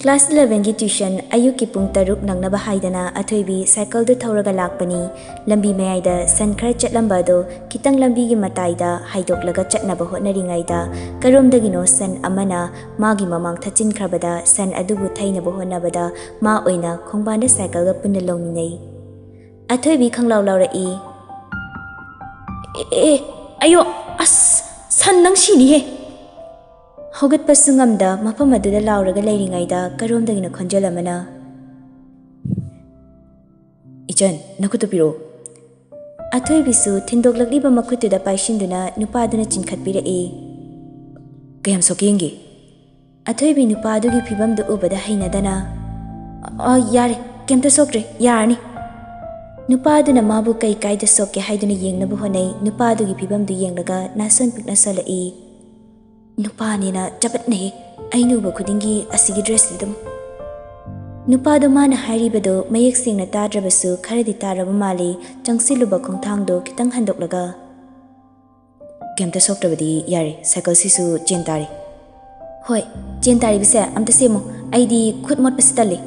ꯀ꯭ꯂꯥꯁ ꯏꯂꯚꯦꯟꯒꯤ ꯇ꯭ꯌꯨꯁꯟ ꯑꯌꯨꯛꯀꯤ ꯄꯨꯡ ꯇꯔꯨꯛ ꯅꯪꯅꯕ ꯍꯥꯏꯗꯅ ꯑꯊꯣꯏꯕꯤ ꯁꯥꯏꯀꯜꯗꯨ ꯊꯧꯔꯒ ꯂꯥꯛꯄꯅꯤ꯫ ꯂꯝꯕꯤ ꯃꯌꯥꯏꯗ ꯁꯟ ꯈꯔ ꯆꯠꯂꯝꯕ ꯑꯗꯨ ꯈꯤꯇꯪ ꯂꯝꯕꯤꯒꯤ ꯃꯇꯥꯏꯗ ꯍꯥꯏꯗꯣꯛꯂꯒ ꯆꯠꯅꯕ ꯍꯣꯠꯅꯔꯤꯉꯩꯗ, ꯀꯔꯣꯝꯗꯒꯤꯅꯣ ꯁꯟ ꯑꯃꯅ ꯃꯥꯒꯤ ꯃꯃꯥꯡ ꯊꯠꯆꯤꯟꯈ꯭ꯔꯕꯗ, ꯁꯟ ꯑꯗꯨꯕꯨ ꯊꯩꯅꯕ ꯍꯣꯠꯅꯕꯗ ꯃꯥ ꯑꯣꯏꯅ ꯈꯣꯡꯕꯥꯟꯗ ꯁꯥꯏꯀꯜꯒ ꯄꯨꯟꯅ ꯂꯣꯡꯃꯤꯟꯅꯩ꯫ ꯑꯊꯣꯏꯕꯤ ꯈꯪꯂꯥꯎ ꯂꯥꯎꯔꯛꯏ, "ꯑꯦ, ꯑꯦ, ꯑꯌꯣ, ꯑꯁ, ꯁꯟ ꯅꯪ ꯁꯤꯅꯤꯍꯦ!" ꯍꯧꯒꯠꯄꯁꯨ ꯉꯝꯗ ꯃꯐꯝ ꯑꯗꯨꯗ ꯂꯥꯎꯔꯒ ꯂꯩꯔꯤꯉꯩꯗ ꯀꯔꯣꯝꯗꯒꯤꯅꯣ ꯈꯣꯟꯖꯦꯜ ꯑꯃꯅ, "ꯏꯆꯟ, ꯅꯈꯨꯠꯇꯨ ꯄꯤꯔꯛꯎ꯫" ꯑꯊꯣꯏꯕꯤꯁꯨ ꯊꯤꯟꯗꯣꯛꯂꯛꯂꯤꯕ ꯃꯈꯨꯠꯇꯨꯗ ꯄꯥꯏꯁꯤꯟꯗꯨꯅ ꯅꯨꯄꯥꯗꯨꯅ ꯆꯤꯡꯈꯠꯄꯤꯔꯛꯏ꯫ "ꯀꯌꯥꯝ ꯁꯣꯛꯀꯦ ꯌꯦꯡꯒꯦ?" ꯑꯊꯣꯏꯕꯤ ꯅꯨꯄꯥꯗꯨꯒꯤ ꯐꯤꯕꯝꯗꯨ ꯎꯕꯗ ꯍꯩꯅꯗꯅ, "ꯑ, ꯌꯥꯔꯦ, ꯀꯩꯝꯇ ꯁꯣꯛꯇ꯭ꯔꯦ, ꯌꯥꯔꯅꯤ꯫" ꯅꯨꯄꯥꯗꯨꯅ ꯃꯥꯕꯨ ꯀꯩ ꯀꯥꯏꯗ ꯁꯣꯛꯀꯦ ꯍꯥꯏꯗꯨꯅ ꯌꯦꯡꯅꯕ ꯍꯣꯠꯅꯩ꯫ ꯅꯨꯄꯥꯗꯨꯒꯤ ꯐꯤꯕꯝꯗꯨ ꯌꯦꯡꯂꯒ ꯅꯥꯁꯣꯟ ꯄꯤꯛꯅ ꯁꯣꯜꯂꯛꯏ꯫ "ꯅꯨꯄꯥꯅꯦꯅ ꯆꯄꯠꯅꯩ꯫ ꯑꯩꯅ ꯎꯕ ꯈꯨꯗꯤꯡꯒꯤ ꯑꯁꯤꯒꯤ ꯗ꯭ꯔꯦꯁꯁꯤ ꯑꯗꯨꯝ꯫" ꯅꯨꯄꯥꯗꯣ ꯃꯥꯅ ꯍꯥꯏꯔꯤꯕꯗꯨ ꯃꯌꯦꯛ ꯁꯦꯡꯅ ꯇꯥꯗ꯭ꯔꯕꯁꯨ ꯈꯔꯗꯤ ꯇꯥꯔꯕ ꯃꯥꯜꯂꯤ꯫ ꯆꯪꯁꯤꯜꯂꯨꯕ ꯈꯣꯡꯊꯥꯡꯗꯣ ꯈꯤꯇꯪ ꯍꯟꯗꯣꯛꯂꯒ, "ꯀꯩꯝꯇ ꯁꯣꯛꯇ꯭ꯔꯕꯗꯤ ꯌꯥꯔꯦ, ꯁꯥꯏꯀꯜꯁꯤꯁꯨ ꯆꯦꯟ ꯇꯥꯔꯦ꯫" "ꯍꯣꯏ, ꯆꯦꯟ ꯇꯥꯔꯤꯕꯁꯦ ꯑꯝꯇ ꯁꯦꯝꯃꯨ, ꯑꯩꯗꯤ ꯈꯨꯠ ꯃꯣꯠꯄꯁꯤ ꯇꯜꯂꯤ꯫"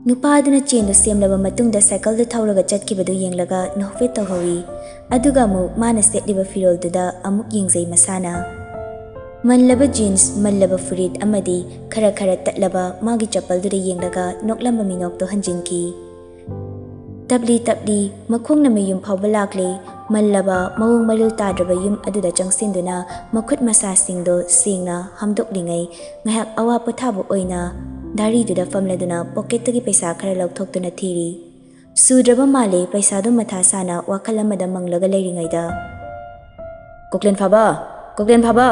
ꯅꯨꯄꯥ ꯑꯗꯨꯅ ꯆꯦꯟꯗꯨ ꯁꯦꯝꯂꯕ ꯃꯇꯨꯡꯗ ꯁꯥꯏꯀꯜꯗꯨ ꯊꯧꯔꯒ ꯆꯠꯈꯤꯕꯗꯨ ꯌꯦꯡꯂꯒ ꯅꯣꯛꯐꯦꯠ ꯇꯧꯍꯧꯏ꯫ ꯑꯗꯨꯒ ꯑꯃꯨꯛ ꯃꯥꯅ ꯁꯦꯠꯂꯤꯕ ꯐꯤꯔꯣꯜꯗꯨꯗ ꯑꯃꯨꯛ ꯌꯦꯡꯖꯩ ꯃꯁꯥꯅ꯫ ꯃꯜꯂꯕ ꯖꯤꯟꯁ, ꯃꯜꯂꯕ ꯐꯨꯔꯤꯠ ꯑꯃꯗꯤ ꯈꯔ ꯈꯔ ꯇꯠꯂꯕ ꯃꯥꯒꯤ ꯆꯄꯜꯗꯨꯗ ꯌꯦꯡꯂꯒ ꯅꯣꯛꯂꯝꯕ ꯃꯤꯅꯣꯛꯇꯣ ꯍꯟꯖꯤꯟꯈꯤ꯫ ꯇꯞꯂꯤ ꯇꯞꯂꯤ ꯃꯈꯣꯡꯅ ꯃꯌꯨꯝ ꯐꯥꯎꯕ ꯂꯥꯛꯂꯦ꯫ ꯃꯜꯂꯕ ꯃꯑꯣꯡ ꯃꯔꯤꯜ ꯇꯥꯗ꯭ꯔꯕ ꯌꯨꯝ ꯑꯗꯨꯗ ꯆꯪꯁꯤꯟꯗꯨꯅ ꯃꯈꯨꯠ ꯃꯁꯥꯁꯤꯡꯗꯣ ꯁꯦꯡꯅ ꯍꯥꯝꯗꯣꯛꯂꯤꯉꯩ ꯉꯥꯏꯍꯥꯛ ꯑꯋꯥ ꯄꯣꯊꯥꯕ ꯑꯣꯏꯅ ꯗꯥꯔꯤꯗꯨꯗ ꯐꯝꯂꯗꯨꯅ ꯄꯣꯀꯦꯠꯇꯒꯤ ꯄꯩꯁꯥ ꯈꯔ ꯂꯧꯊꯣꯛꯇꯨꯅ ꯊꯤꯔꯤ꯫ ꯁꯨꯗ꯭ꯔꯕ ꯃꯥꯜꯂꯦ ꯄꯩꯁꯥꯗꯣ ꯃꯊꯥ ꯁꯥꯅ ꯋꯥꯈꯜ ꯑꯃꯗ ꯃꯪꯂꯒ ꯂꯩꯔꯤꯉꯩꯗ꯫ "ꯀꯣꯛꯂꯦꯟ ꯐꯥꯕ! ꯀꯣꯛꯂꯦꯟ ꯐꯥꯕ!"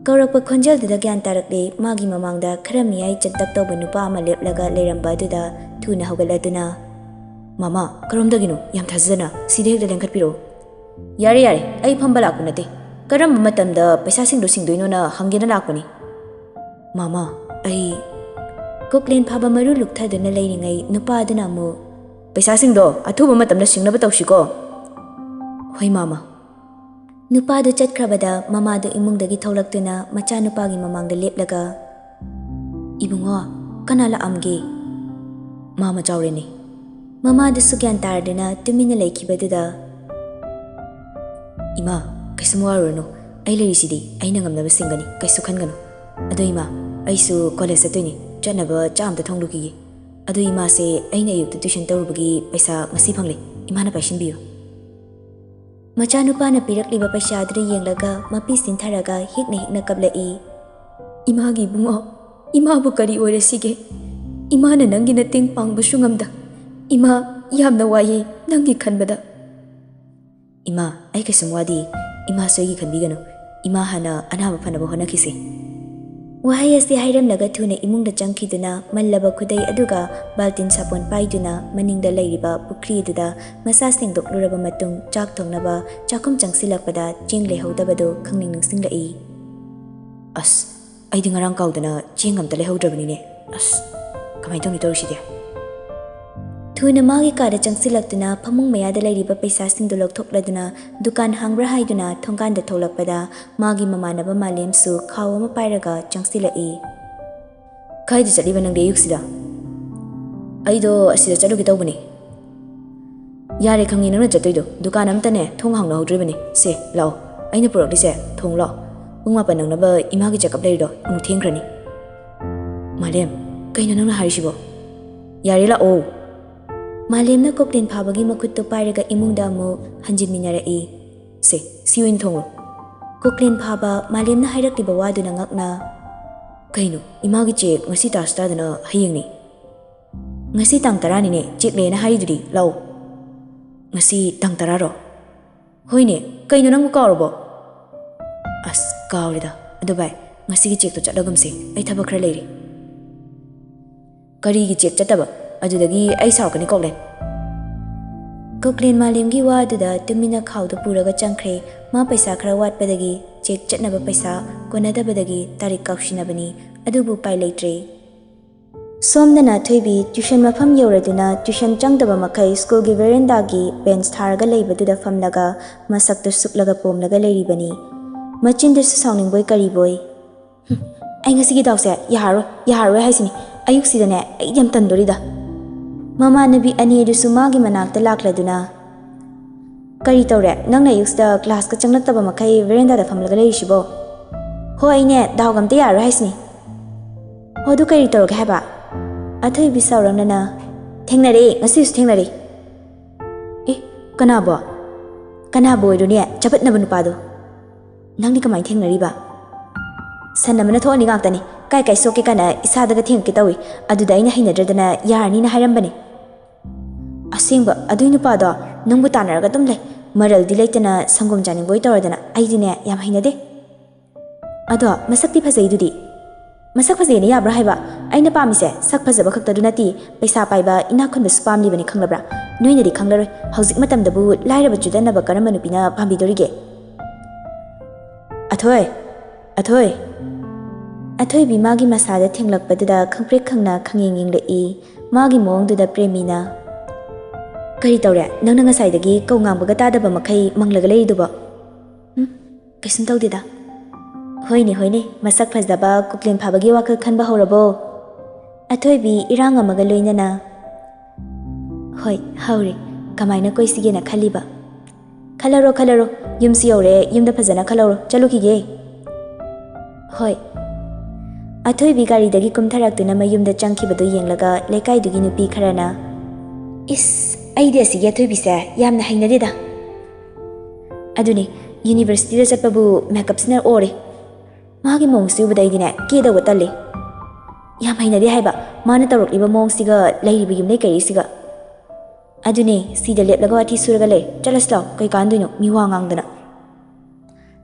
ꯀꯧꯔꯛꯄ ꯈꯣꯟꯖꯦꯜꯗꯨꯗ ꯒ꯭ꯌꯥꯟ ꯇꯥꯔꯛꯂꯦ꯫ ꯃꯥꯒꯤ ꯃꯃꯥꯡꯗ ꯈꯔ ꯃꯤꯌꯥꯏ ꯆꯟꯇꯛ ꯇꯧꯕ ꯅꯨꯄꯥ ꯑꯃ ꯂꯦꯞꯂꯒ ꯂꯩꯔꯝꯕ ꯑꯗꯨꯗ ꯊꯨꯅ ꯍꯧꯒꯠꯂꯗꯨꯅ, "ꯃꯃꯥ, ꯀꯔꯣꯝꯗꯒꯤꯅꯣ? ꯌꯥꯝ ꯊꯥꯖꯗꯅ꯫ ꯁꯤꯗ ꯍꯦꯛꯇ ꯂꯦꯡꯈꯠꯄꯤꯔꯛꯑꯣ꯫" "ꯌꯥꯔꯦ, ꯌꯥꯔꯦ, ꯑꯩ ꯐꯝꯕ ꯂꯥꯛꯄ ꯅꯠꯇꯦ꯫ ꯀꯔꯝꯕ ꯃꯇꯝꯗ ꯄꯩꯁꯥꯁꯤꯡꯗꯣ ꯁꯤꯡꯗꯣꯏꯅꯣꯅ ꯍꯪꯒꯦꯅ ꯂꯥꯛꯄꯅꯤ꯫" "ꯃꯃꯥ, ꯑꯩ..." ꯀꯣꯛꯂꯦꯟ ꯐꯥꯕ ꯃꯔꯨ ꯂꯨꯛꯊꯗꯨꯅ ꯂꯩꯔꯤꯉꯩ ꯅꯨꯄꯥ ꯑꯗꯨꯅ ꯑꯃꯨꯛ, "ꯄꯩꯁꯥꯁꯤꯡꯗꯣ ꯑꯊꯨꯕ ꯃꯇꯝꯗ ꯁꯤꯡꯅꯕ ꯇꯧꯁꯤꯀꯣ꯫" "ꯍꯣꯏ, ꯃꯃꯥ꯫" ꯅꯨꯄꯥꯗꯨ ꯆꯠꯈ꯭ꯔꯕꯗ ꯃꯃꯥꯗꯨ ꯏꯃꯨꯡꯗꯒꯤ ꯊꯣꯛꯂꯛꯇꯨꯅ ꯃꯆꯥꯅꯨꯄꯥꯒꯤ ꯃꯃꯥꯡꯗ ꯂꯦꯞꯂꯒ, "ꯏꯕꯨꯡꯉꯣ, ꯀꯅꯥ ꯂꯥꯛꯑꯝꯒꯦ?" "ꯃꯥ ꯃꯆꯥꯎꯔꯦꯅꯦ꯫" ꯃꯃꯥꯗꯨꯁꯨ ꯒ꯭ꯌꯥꯟ ꯇꯥꯔꯗꯨꯅ ꯇꯨꯃꯤꯟꯅ ꯂꯩꯈꯤꯕꯗꯨꯗ, "ꯏꯃꯥ, ꯀꯩꯁꯨꯝ ꯋꯥꯔꯨꯔꯅꯨ꯫ ꯑꯩ ꯂꯩꯔꯤꯁꯤꯗꯤ꯫ ꯑꯩꯅ ꯉꯝꯅꯕ ꯁꯤꯡꯒꯅꯤ꯫ ꯀꯩꯁꯨ ꯈꯟꯒꯅꯨ꯫ ꯑꯗꯣ ꯏꯃꯥ, ꯑꯩꯁꯨ ꯀꯣꯂꯦꯖ ꯆꯠꯇꯣꯏꯅꯤ꯫ ꯆꯠꯅꯕ ꯆꯥ ꯑꯝꯇ ꯊꯣꯡꯂꯨꯈꯤꯒꯦ꯫ ꯑꯗꯣ ꯏꯃꯥꯁꯦ ꯑꯩꯅ ꯑꯌꯨꯛꯇ ꯇ꯭ꯌꯨꯁꯟ ꯇꯧꯔꯨꯕꯒꯤ ꯄꯩꯁꯥ ꯉꯁꯤ ꯐꯪꯂꯦ꯫ ꯏꯃꯥꯅ ꯄꯥꯏꯁꯤꯟꯕꯤꯌꯨ꯫" ꯃꯆꯥꯅꯨꯄꯥꯅ ꯄꯤꯔꯛꯂꯤꯕ ꯄꯩꯁꯥ ꯑꯗꯨꯗ ꯌꯦꯡꯂꯒ ꯃꯄꯤ ꯁꯤꯟꯊꯔꯒ ꯍꯤꯛꯅ ꯍꯤꯛꯅ ꯀꯞꯂꯛꯏ꯫ "ꯏꯃꯥꯒꯤ ꯏꯕꯨꯡꯉꯣ, ꯏꯃꯥꯕꯨ ꯀꯔꯤ ꯑꯣꯏꯔꯁꯤꯒꯦ? ꯏꯃꯥꯅ ꯅꯪꯒꯤ ꯃꯇꯦꯡ ꯄꯥꯡꯕꯁꯨ ꯉꯝꯗ꯫ ꯏꯃꯥ, ꯌꯥꯝꯅ ꯋꯥꯏꯌꯦ ꯅꯪꯒꯤ ꯈꯟꯕꯗ꯫" "ꯏꯃꯥ, ꯑꯩ ꯀꯩꯁꯨꯝ ꯋꯥꯗꯦ꯫ ꯏꯃꯥꯁꯨ ꯑꯩꯒꯤ ꯈꯟꯕꯤꯒꯅꯨ꯫ ꯏꯃꯥ ꯍꯥꯟꯅ ꯑꯅꯥꯕ ꯐꯅꯕ ꯍꯣꯠꯅꯈꯤꯁꯦ꯫" ꯋꯥꯍꯩ ꯑꯁꯤ ꯍꯥꯏꯔꯝꯂꯒ ꯊꯨꯅ ꯏꯃꯨꯡꯗ ꯆꯪꯈꯤꯗꯨꯅ ꯃꯜꯂꯕ ꯈꯨꯗꯩ ꯑꯗꯨꯒ ꯕꯥꯜꯇꯤꯟ ꯁꯥꯄꯣꯟ ꯄꯥꯏꯗꯨꯅ ꯃꯅꯤꯡꯗ ꯂꯩꯔꯤꯕ ꯄꯨꯈ꯭ꯔꯤ ꯑꯗꯨꯗ ꯃꯁꯥ ꯁꯦꯡꯗꯣꯛꯂꯨꯔꯕ ꯃꯇꯨꯡ ꯆꯥꯛ ꯊꯣꯡꯅꯕ ꯆꯥꯛꯈꯨꯝ ꯆꯪꯁꯤꯜꯂꯛꯄꯗ ꯆꯦꯡ ꯂꯩꯍꯧꯗꯕꯗꯨ ꯈꯪꯅꯤꯡ ꯅꯤꯡꯁꯤꯡꯂꯛꯏ꯫ "ꯑꯁ, ꯑꯩꯗꯤ ꯉꯔꯥꯡ ꯀꯥꯎꯗꯅ ꯆꯦꯡ ꯑꯝꯇ ꯂꯩꯍꯧꯗ꯭ꯔꯕꯅꯤꯅꯦ꯫ ꯑꯁ, ꯀꯃꯥꯏꯅ ꯇꯧꯅꯤ ꯇꯧꯔꯤꯁꯤꯗꯤ?" ꯊꯨꯅ ꯃꯥꯒꯤ ꯀꯥꯗ ꯆꯪꯁꯤꯜꯂꯛꯇꯨꯅ ꯐꯃꯨꯡ ꯃꯌꯥꯗ ꯂꯩꯔꯤꯕ ꯄꯩꯁꯥꯁꯤꯡꯗꯨ ꯂꯧꯊꯣꯛꯂꯗꯨꯅ ꯗꯨꯀꯥꯟ ꯍꯥꯡꯕ꯭ꯔꯥ ꯍꯥꯏꯗꯨꯅ ꯊꯣꯡꯒꯥꯟꯗ ꯊꯣꯛꯂꯛꯄꯗ ꯃꯥꯒꯤ ꯃꯃꯥꯟꯅꯕ ꯃꯥꯂꯦꯝꯁꯨ ꯈꯥꯎ ꯑꯃ ꯄꯥꯏꯔꯒ ꯆꯪꯁꯤꯜꯂꯛꯏ꯫ "ꯀꯥꯏꯗ ꯆꯠꯂꯤꯕ ꯅꯪꯗꯤ ꯑꯌꯨꯛꯁꯤꯗ?" "ꯑꯩꯗꯣ ꯑꯁꯤꯗ ꯆꯠꯂꯨꯒꯦ ꯇꯧꯕꯅꯤ꯫" "ꯌꯥꯔꯦ, ꯈꯪꯉꯤ ꯅꯪꯅ ꯆꯠꯇꯣꯏꯗꯣ꯫ ꯗꯨꯀꯥꯟ ꯑꯝꯇꯅꯦ ꯊꯣꯡ ꯍꯥꯡꯅꯍꯧꯗ꯭ꯔꯤꯕꯅꯤ꯫ ꯁꯦ, ꯂꯥꯛꯑꯣ, ꯑꯩꯅ ꯄꯨꯔꯛꯂꯤꯁꯦ ꯊꯣꯡ ꯂꯥꯛꯑꯣ꯫ ꯄꯨꯡ ꯃꯥꯄꯟ ꯅꯪꯅꯕ ꯏꯃꯥꯒꯤ ꯆꯦꯛꯑꯞ ꯂꯩꯔꯤꯗꯣ ꯑꯃꯨꯛ ꯊꯦꯡꯈ꯭ꯔꯅꯤ꯫ ꯃꯥꯂꯦꯝ, ꯀꯩꯅꯣ ꯅꯪꯅ ꯍꯥꯏꯔꯤꯁꯤꯕꯣ? ꯌꯥꯔꯦ, ꯂꯥꯛꯑꯣ꯫ ꯃꯥꯂꯦꯝꯅ ꯀꯣꯛꯂꯦꯟ ꯐꯥꯕꯒꯤ ꯃꯈꯨꯠꯇꯨ ꯄꯥꯏꯔꯒ ꯏꯃꯨꯡꯗ ꯑꯃꯨꯛ ꯍꯟꯖꯤꯟꯃꯤꯟꯅꯔꯛꯏ꯫ ꯁꯦ, ꯁꯤ ꯑꯣꯏꯅ ꯊꯣꯡꯉꯨ꯫ ꯀꯣꯛꯂꯦꯟ ꯐꯥꯕ ꯃꯥꯂꯦꯝꯅ ꯍꯥꯏꯔꯛꯂꯤꯕ ꯋꯥꯗꯨꯅ ꯉꯛꯅ, ꯀꯩꯅꯣ, ꯏꯃꯥꯒꯤ ꯆꯦꯛ ꯉꯁꯤ ꯇꯥꯁꯨ ꯇꯥꯗꯅ ꯍꯌꯦꯡꯅꯤ? ꯉꯁꯤ ꯇꯥꯡ ꯇꯔꯥꯅꯤꯅꯦ, ꯆꯦꯛ ꯂꯩꯌꯦꯅ ꯍꯥꯏꯔꯤꯗꯨꯗꯤ꯫ ꯂꯥꯛꯑꯣ꯫ ꯉꯁꯤ ꯇꯥꯡ ꯇꯔꯥꯔꯣ? ꯍꯣꯏꯅꯦ, ꯀꯩꯅꯣ ꯅꯪꯕꯨ ꯀꯥꯎꯔꯕꯣ? ꯑꯁ, ꯀꯥꯎꯔꯦꯗ꯫ ꯑꯗꯣ ꯚꯥꯏ, ꯉꯁꯤꯒꯤ ꯆꯦꯛꯇꯣ ꯆꯠꯂꯒꯨꯝꯁꯦ, ꯑꯩ ꯊꯕꯛ ꯈꯔ ꯂꯩꯔꯤ꯫ ꯀꯔꯤꯒꯤ ꯆꯦꯛ ꯆꯠꯇꯕ? ꯑꯗꯨꯗꯒꯤ ꯑꯩ ꯁꯥꯎꯔꯛꯀꯅꯤ, ꯀꯣꯛꯂꯦꯟ꯫ ꯀꯣꯛꯂꯦꯟ ꯃꯥꯂꯦꯝꯒꯤ ꯋꯥꯗꯨꯗ ꯇꯨꯃꯤꯟꯅ ꯈꯥꯎꯗ ꯄꯨꯔꯒ ꯆꯪꯈ꯭ꯔꯦ꯫ ꯃꯥ ꯄꯩꯁꯥ ꯈꯔ ꯋꯥꯠꯄꯗꯒꯤ ꯆꯦꯛ ꯆꯠꯅꯕ ꯄꯩꯁꯥ ꯀꯣꯟꯅꯗꯕꯗꯒꯤ ꯇꯥꯔꯤꯛ ꯀꯥꯎꯁꯤꯟꯅꯕꯅꯤ, ꯑꯗꯨꯕꯨ ꯎꯄꯥꯏ ꯂꯩꯇ꯭ꯔꯦ꯫ ꯁꯣꯝꯗꯅ ꯑꯊꯣꯏꯕꯤ ꯇ꯭ꯌꯨꯁꯟ ꯃꯐꯝ ꯌꯧꯔꯗꯨꯅ ꯇ꯭ꯌꯨꯁꯟ ꯆꯪꯗꯕ ꯃꯈꯩ ꯁ꯭ꯀꯨꯜꯒꯤ ꯚꯦꯔꯦꯟꯗꯥꯒꯤ ꯕꯦꯟꯆ ꯊꯥꯔꯒ ꯂꯩꯕꯗꯨꯗ ꯐꯝꯂꯒ ꯃꯁꯛꯇꯨ ꯁꯨꯛꯂꯒ ꯄꯣꯝꯂꯒ ꯂꯩꯔꯤꯕꯅꯤ꯫ ꯃꯆꯤꯟꯗꯨꯁꯨ ꯁꯥꯎꯅꯤꯡꯕꯣꯏ ꯀꯔꯤꯕꯣꯏ꯫ "ꯍꯨꯝ, ꯑꯩ ꯉꯁꯤꯒꯤ ꯗꯥꯎꯁꯦ ꯌꯥꯔꯔꯣꯏ, ꯌꯥꯔꯔꯣꯏ ꯍꯥꯏꯁꯤꯅꯤ꯫ ꯑꯌꯨꯛꯁꯤꯗꯅꯦ ꯑꯩ ꯌꯥꯝ ꯇꯟꯗꯣꯔꯤꯗ꯫" ꯃꯃꯥꯟꯅꯕꯤ ꯑꯅꯤꯗꯨꯁꯨ ꯃꯥꯒꯤ ꯃꯅꯥꯛꯇ ꯂꯥꯛꯂꯗꯨꯅ, "ꯀꯔꯤ ꯇꯧꯔꯦ? ꯅꯪꯅ ꯑꯌꯨꯛꯁꯤꯗ ꯀ꯭ꯂꯥꯁꯀ ꯆꯪꯂꯛꯇꯕ ꯃꯈꯩ ꯚꯦꯔꯦꯟꯗꯥꯗ ꯐꯝꯂꯒ ꯂꯩꯔꯤꯁꯤꯕꯣ?" "ꯍꯣ, ꯑꯩꯅꯦ ꯗꯥꯎꯒ ꯑꯝꯇ ꯌꯥꯔꯔꯣꯏ ꯍꯥꯏꯁꯤꯅꯤ꯫" "ꯍꯣ, ꯑꯗꯨ ꯀꯔꯤ ꯇꯧꯔꯒꯦ ꯍꯥꯏꯕ?" ꯑꯊꯣꯏꯕꯤ ꯁꯥꯎꯔꯛꯅꯅ, "ꯊꯦꯡꯅꯔꯦ, ꯉꯁꯤꯁꯨ ꯊꯦꯡꯅꯔꯦ꯫" "ꯑꯦ, ꯀꯅꯥꯕꯣ?" "ꯀꯅꯥꯕꯨ ꯑꯣꯏꯔꯨꯅꯦ, ꯆꯄꯠꯅꯕ ꯅꯨꯄꯥꯗꯣ꯫" "ꯅꯪꯗꯤ ꯀꯃꯥꯏꯅ ꯊꯦꯡꯅꯔꯤꯕ?" "ꯁꯟ ꯑꯃꯅ ꯊꯣꯛꯍꯟꯅꯤ ꯉꯥꯛꯇꯅꯤ꯫ ꯀꯥꯏ ꯀꯥꯏ ꯁꯣꯛꯀꯦ ꯀꯥꯏꯅ ꯏꯁꯥꯗꯒ ꯊꯦꯡꯉꯛꯀꯦ ꯇꯧꯏ꯫ ꯑꯗꯨꯗ ꯑꯩꯅ ꯍꯩꯅꯗ꯭ꯔꯗꯅ ꯌꯥꯔꯅꯤꯅ ꯍꯥꯏꯔꯝꯕꯅꯤ꯫" "ꯑꯁꯦꯡꯕ, ꯑꯗꯨꯏ ꯅꯨꯄꯥꯗꯣ ꯅꯪꯕꯨ ꯇꯥꯟꯅꯔꯒ ꯑꯗꯨꯝ ꯂꯩ꯫ ꯃꯔꯜꯗꯤ ꯂꯩꯇꯅ ꯁꯪꯒꯣꯝ ꯆꯥꯅꯤꯡꯕꯣꯏ ꯇꯧꯔꯗꯅ꯫ ꯑꯩꯗꯤꯅꯦ ꯌꯥꯝ ꯍꯩꯅꯗꯦ꯫" "ꯑꯗꯣ ꯃꯁꯛꯇꯤ ꯐꯖꯩꯗꯨꯗꯤ꯫" "ꯃꯁꯛ ꯐꯖꯩꯅ ꯌꯥꯕ꯭ꯔꯥ ꯍꯥꯏꯕ? ꯑꯩꯅ ꯄꯥꯝꯃꯤꯁꯦ ꯁꯛ ꯐꯖꯕ ꯈꯛꯇꯗꯨ ꯅꯠꯇꯦ, ꯄꯩꯁꯥ ꯄꯥꯏꯕ ꯏꯅꯥꯛ ꯈꯨꯟꯕꯁꯨ ꯄꯥꯝꯂꯤꯕꯅꯤ, ꯈꯪꯂꯕ꯭ꯔꯥ? ꯅꯣꯏꯅꯗꯤ ꯈꯪꯂꯔꯣꯏ, ꯍꯧꯖꯤꯛ ꯃꯇꯝꯗꯕꯨ ꯂꯥꯏꯔꯕ ꯆꯨꯗꯠꯅꯕ ꯀꯔꯝꯕ ꯅꯨꯄꯤꯅ ꯄꯥꯝꯕꯤꯗꯣꯔꯤꯒꯦ?" "ꯑꯊꯣꯏ, ꯑꯊꯣꯏ꯫" ꯑꯊꯣꯏꯕꯤ ꯃꯥꯒꯤ ꯃꯁꯥꯗ ꯊꯦꯡꯂꯛꯄꯗꯨꯗ ꯈꯪꯄ꯭ꯔꯦꯛ ꯈꯪꯅ ꯈꯪꯌꯦꯡ ꯌꯦꯡꯂꯛꯏ꯫ ꯃꯥꯒꯤ ꯃꯑꯣꯡꯗꯨꯗ ꯄ꯭ꯔꯦꯃꯤꯅ, "ꯀꯔꯤ ꯇꯧꯔꯦ? ꯅꯪꯅ ꯉꯁꯥꯏꯗꯒꯤ ꯀꯧ ꯉꯥꯡꯕꯒ ꯇꯥꯗꯕ ꯃꯈꯩ ꯃꯪꯂꯒ ꯂꯩꯔꯤꯗꯨꯕꯣ?" "ꯎꯝ, ꯀꯩꯁꯨꯝ ꯇꯧꯗꯦꯗ꯫" "ꯍꯣꯏꯅꯦ, ꯍꯣꯏꯅꯦ, ꯃꯁꯛ ꯐꯖꯕ ꯀꯨꯛꯂꯦꯟ ꯐꯥꯕꯒꯤ ꯋꯥꯈꯜ ꯈꯟꯕ ꯍꯧꯔꯕꯣ?" ꯑꯊꯣꯏꯕꯤ ꯏꯔꯥꯡ ꯑꯃꯒ ꯂꯣꯏꯅꯅ, "ꯍꯣꯏ, ꯍꯧꯔꯦ꯫ ꯀꯃꯥꯏꯅ ꯀꯣꯏꯁꯤꯒꯦꯅ ꯈꯜꯂꯤꯕ?" "ꯈꯜꯂꯔꯣ, ꯈꯜꯂꯔꯣ꯫ ꯌꯨꯝꯁꯨ ꯌꯧꯔꯦ, ꯌꯨꯝꯗ ꯐꯖꯅ ꯈꯜꯂꯧꯔꯣ꯫ ꯆꯠꯂꯨꯈꯤꯒꯦ꯫" ꯍꯣꯏ꯫ ꯑꯊꯣꯏꯕꯤ ꯒꯥꯔꯤꯗꯒꯤ ꯀꯨꯝꯊꯔꯛꯇꯨꯅ ꯃꯌꯨꯝꯗ ꯆꯪꯈꯤꯕꯗꯨ ꯌꯦꯡꯂꯒ ꯂꯩꯀꯥꯏꯗꯨꯒꯤ ꯅꯨꯄꯤ ꯈꯔꯅ, "ꯏꯁ, ꯑꯩꯗꯤ ꯑꯁꯤꯒꯤ ꯑꯊꯣꯏꯕꯤꯁꯦ ꯌꯥꯝꯅ ꯍꯩꯅꯗꯦꯗ꯫ ꯑꯗꯨꯅꯦ, ꯌꯨꯅꯤꯚꯔꯁꯤꯇꯤꯗ ꯆꯠꯄꯕꯨ ꯃꯦꯀꯞꯁꯤꯅ ꯑꯣꯔꯦ꯫ ꯃꯥꯒꯤ ꯃꯑꯣꯡꯁꯤ ꯎꯕꯗ ꯑꯩꯗꯤꯅꯦ ꯀꯦꯗꯧꯕ ꯇꯜꯂꯤ꯫ ꯌꯥꯝ ꯍꯩꯅꯗꯦ ꯍꯥꯏꯕ ꯃꯥꯅ ꯇꯧꯔꯛꯂꯤꯕ ꯃꯑꯣꯡꯁꯤꯒ ꯂꯩꯔꯤꯕ ꯌꯨꯝꯂꯩ ꯀꯩꯔꯩꯁꯤꯒ꯫ ꯑꯗꯨꯅꯦ, ꯁꯤꯗ ꯂꯦꯞꯂꯒ ꯋꯥꯊꯤ ꯁꯨꯔꯒ ꯂꯩ꯫ ꯆꯠꯂꯁꯤ ꯂꯥꯎ, ꯀꯩ ꯀꯥꯟꯗꯣꯏꯅꯣ ꯃꯤ ꯋꯥ ꯉꯥꯡꯗꯅ?"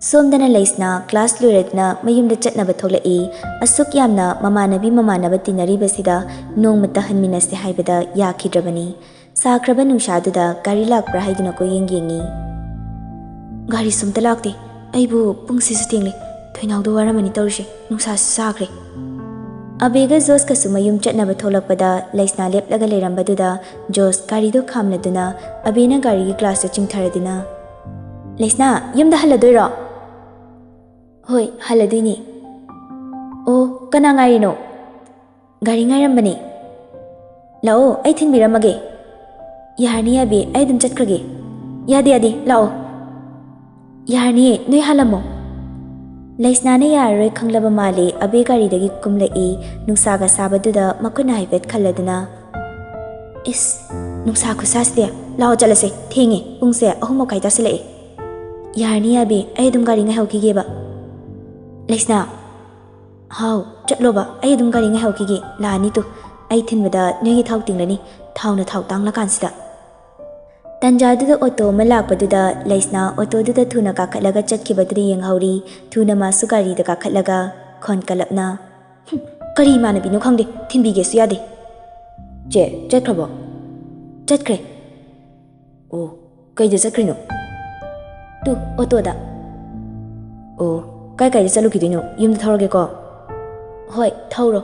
ꯁꯣꯝꯗꯅ ꯂꯩꯁꯅꯥ ꯀ꯭ꯂꯥꯁ ꯂꯣꯏꯔꯗꯨꯅ ꯃꯌꯨꯝꯗ ꯆꯠꯅꯕ ꯊꯣꯛꯂꯛꯏ꯫ ꯑꯁꯨꯛ ꯌꯥꯝꯅ ꯃꯃꯥꯟꯅꯕꯤ ꯃꯃꯥꯟꯅꯕ ꯇꯤꯟꯅꯔꯤꯕꯁꯤꯗ ꯅꯣꯡꯃꯇ ꯍꯟꯃꯤꯟꯅꯁꯦ ꯍꯥꯏꯕꯗ ꯌꯥꯈꯤꯗ꯭ꯔꯕꯅꯤ꯫ ꯁꯥꯈ꯭ꯔꯕ ꯅꯨꯡꯁꯥꯗꯨꯗ ꯒꯥꯔꯤ ꯂꯥꯛꯄ꯭ꯔꯥ ꯍꯥꯏꯗꯨꯅ ꯀꯣꯏꯌꯦꯡ ꯌꯦꯡꯉꯤ꯫ "ꯒꯥꯔꯤ ꯁꯨꯝꯇ ꯂꯥꯛꯇꯦ꯫ ꯑꯩꯕꯨ ꯄꯨꯡꯁꯤꯁꯨ ꯊꯦꯡꯂꯦ꯫ ꯊꯣꯏꯅꯥꯎꯗꯣ ꯋꯥꯔꯝꯃꯅꯤ ꯇꯧꯔꯤꯁꯦ꯫ ꯅꯨꯡꯁꯥꯁꯨ ꯁꯥꯈ꯭ꯔꯦ꯫" ꯑꯕꯦꯒ ꯖꯣꯁꯀꯁꯨ ꯃꯌꯨꯝ ꯆꯠꯅꯕ ꯊꯣꯛꯂꯛꯄꯗ ꯂꯩꯁꯅꯥ ꯂꯦꯞꯂꯒ ꯂꯩꯔꯝꯕꯗꯨꯗ ꯖꯣꯁ ꯒꯥꯔꯤꯗꯨ ꯈꯥꯝꯂꯗꯨꯅ ꯑꯕꯦꯅ ꯒꯥꯔꯤꯒꯤ ꯒ꯭ꯂꯥꯁꯇ ꯆꯤꯡꯊꯔꯗꯨꯅ, "ꯂꯩꯁꯅꯥ, ꯌꯨꯝꯗ ꯍꯜꯂꯗꯣꯏꯔꯣ?" "ꯍꯣꯏ, ꯍꯜꯂꯗꯣꯏꯅꯤ꯫" "ꯑꯣ, ꯀꯅꯥ ꯉꯥꯏꯔꯤꯅꯣ?" "ꯒꯥꯔꯤ ꯉꯥꯏꯔꯝꯕꯅꯦ꯫" "ꯂꯥꯛꯑꯣ, ꯑꯩ ꯊꯤꯟꯕꯤꯔꯝꯃꯒꯦ꯫" "ꯌꯥꯔꯅꯤ ꯑꯕꯦ, ꯑꯩ ꯑꯗꯨꯝ ꯆꯠꯈ꯭ꯔꯒꯦ꯫" "ꯌꯥꯗꯦ, ꯌꯥꯗꯦ, ꯂꯥꯛꯑꯣ꯫" "ꯌꯥꯔꯅꯤꯌꯦ, ꯅꯣꯏ ꯍꯥꯜꯂꯝꯃꯣ꯫" ꯂꯩꯁꯅꯥꯅ ꯌꯥꯔꯔꯣꯏ ꯈꯪꯂꯕ ꯃꯥꯜꯂꯦ꯫ ꯑꯕꯦ ꯒꯥꯔꯤꯗꯒꯤ ꯀꯨꯝꯂꯛꯏ꯫ ꯅꯨꯡꯁꯥꯒ ꯁꯥꯕꯗꯨꯗ ꯃꯈꯨꯠꯅ ꯍꯥꯏꯐꯦꯠ ꯈꯜꯂꯗꯨꯅ, "ꯏꯁ, ꯅꯨꯡꯁꯥ ꯈꯨꯠꯁꯥꯁꯤꯗꯤ꯫ ꯂꯥꯛꯑꯣ ꯆꯠꯂꯁꯦ, ꯊꯦꯡꯉꯦ, ꯄꯨꯡꯁꯦ ꯑꯍꯨꯝ ꯃꯈꯥꯏ ꯇꯥꯁꯤꯜꯂꯛꯑꯦ꯫" "ꯌꯥꯔꯅꯤ ꯑꯕꯦ, ꯑꯩ ꯑꯗꯨꯝ ꯒꯥꯔꯤ ꯉꯥꯏꯍꯧꯈꯤꯒꯦꯕ꯫" "ꯂꯩꯁꯅꯥ꯫" "ꯍꯥꯎ, ꯆꯠꯂꯣꯕ, ꯑꯩ ꯑꯗꯨꯝ ꯒꯥꯔꯤ ꯉꯥꯏꯍꯧꯈꯤꯒꯦ꯫ ꯂꯥꯛꯑꯅꯤ ꯇꯨ, ꯑꯩ ꯊꯤꯟꯕꯗ ꯅꯣꯏꯒꯤ ꯊꯥꯎ ꯇꯤꯡꯂꯅꯤ꯫ ꯊꯥꯎꯅ ꯊꯥꯎ ꯇꯥꯡꯂꯀꯥꯟꯁꯤꯗ꯫" ꯇꯟꯖꯥꯗꯨꯗ ꯑꯣꯇꯣ ꯑꯃ ꯂꯥꯛꯄꯗꯨꯗ ꯂꯩꯁꯅꯥ ꯑꯣꯇꯣꯗꯨꯗ ꯊꯨꯅ ꯀꯥꯈꯠꯂꯒ ꯆꯠꯈꯤꯕꯗꯨꯗ ꯌꯦꯡꯍꯧꯔꯤ꯫ ꯊꯨꯅ ꯃꯥꯁꯨ ꯒꯥꯔꯤꯗ ꯀꯥꯈꯠꯂꯒ ꯈꯣꯟ ꯀꯜꯂꯞꯅ, "ꯍꯨꯝ, ꯀꯔꯤ ꯏꯃꯥꯟꯅꯕꯤꯅꯣ ꯈꯪꯗꯦ, ꯊꯤꯟꯕꯤꯒꯦꯁꯨ ꯌꯥꯗꯦ꯫" "ꯆꯦ, ꯆꯠꯈ꯭ꯔꯕꯣ?" "ꯆꯠꯈ꯭ꯔꯦ꯫" "ꯑꯣ, ꯀꯩꯗ ꯆꯠꯈ꯭ꯔꯤꯅꯣ?" "ꯇꯨ, ꯑꯣꯇꯣꯗ꯫" "ꯑꯣ, ꯀꯥꯏ ꯀꯥꯏꯗ ꯆꯠꯂꯨꯈꯤꯗꯣꯏꯅꯣ? ꯌꯨꯝꯗ ꯊꯧꯔꯒꯦꯀꯣ꯫" "ꯍꯣꯏ, ꯊꯧꯔꯣ꯫"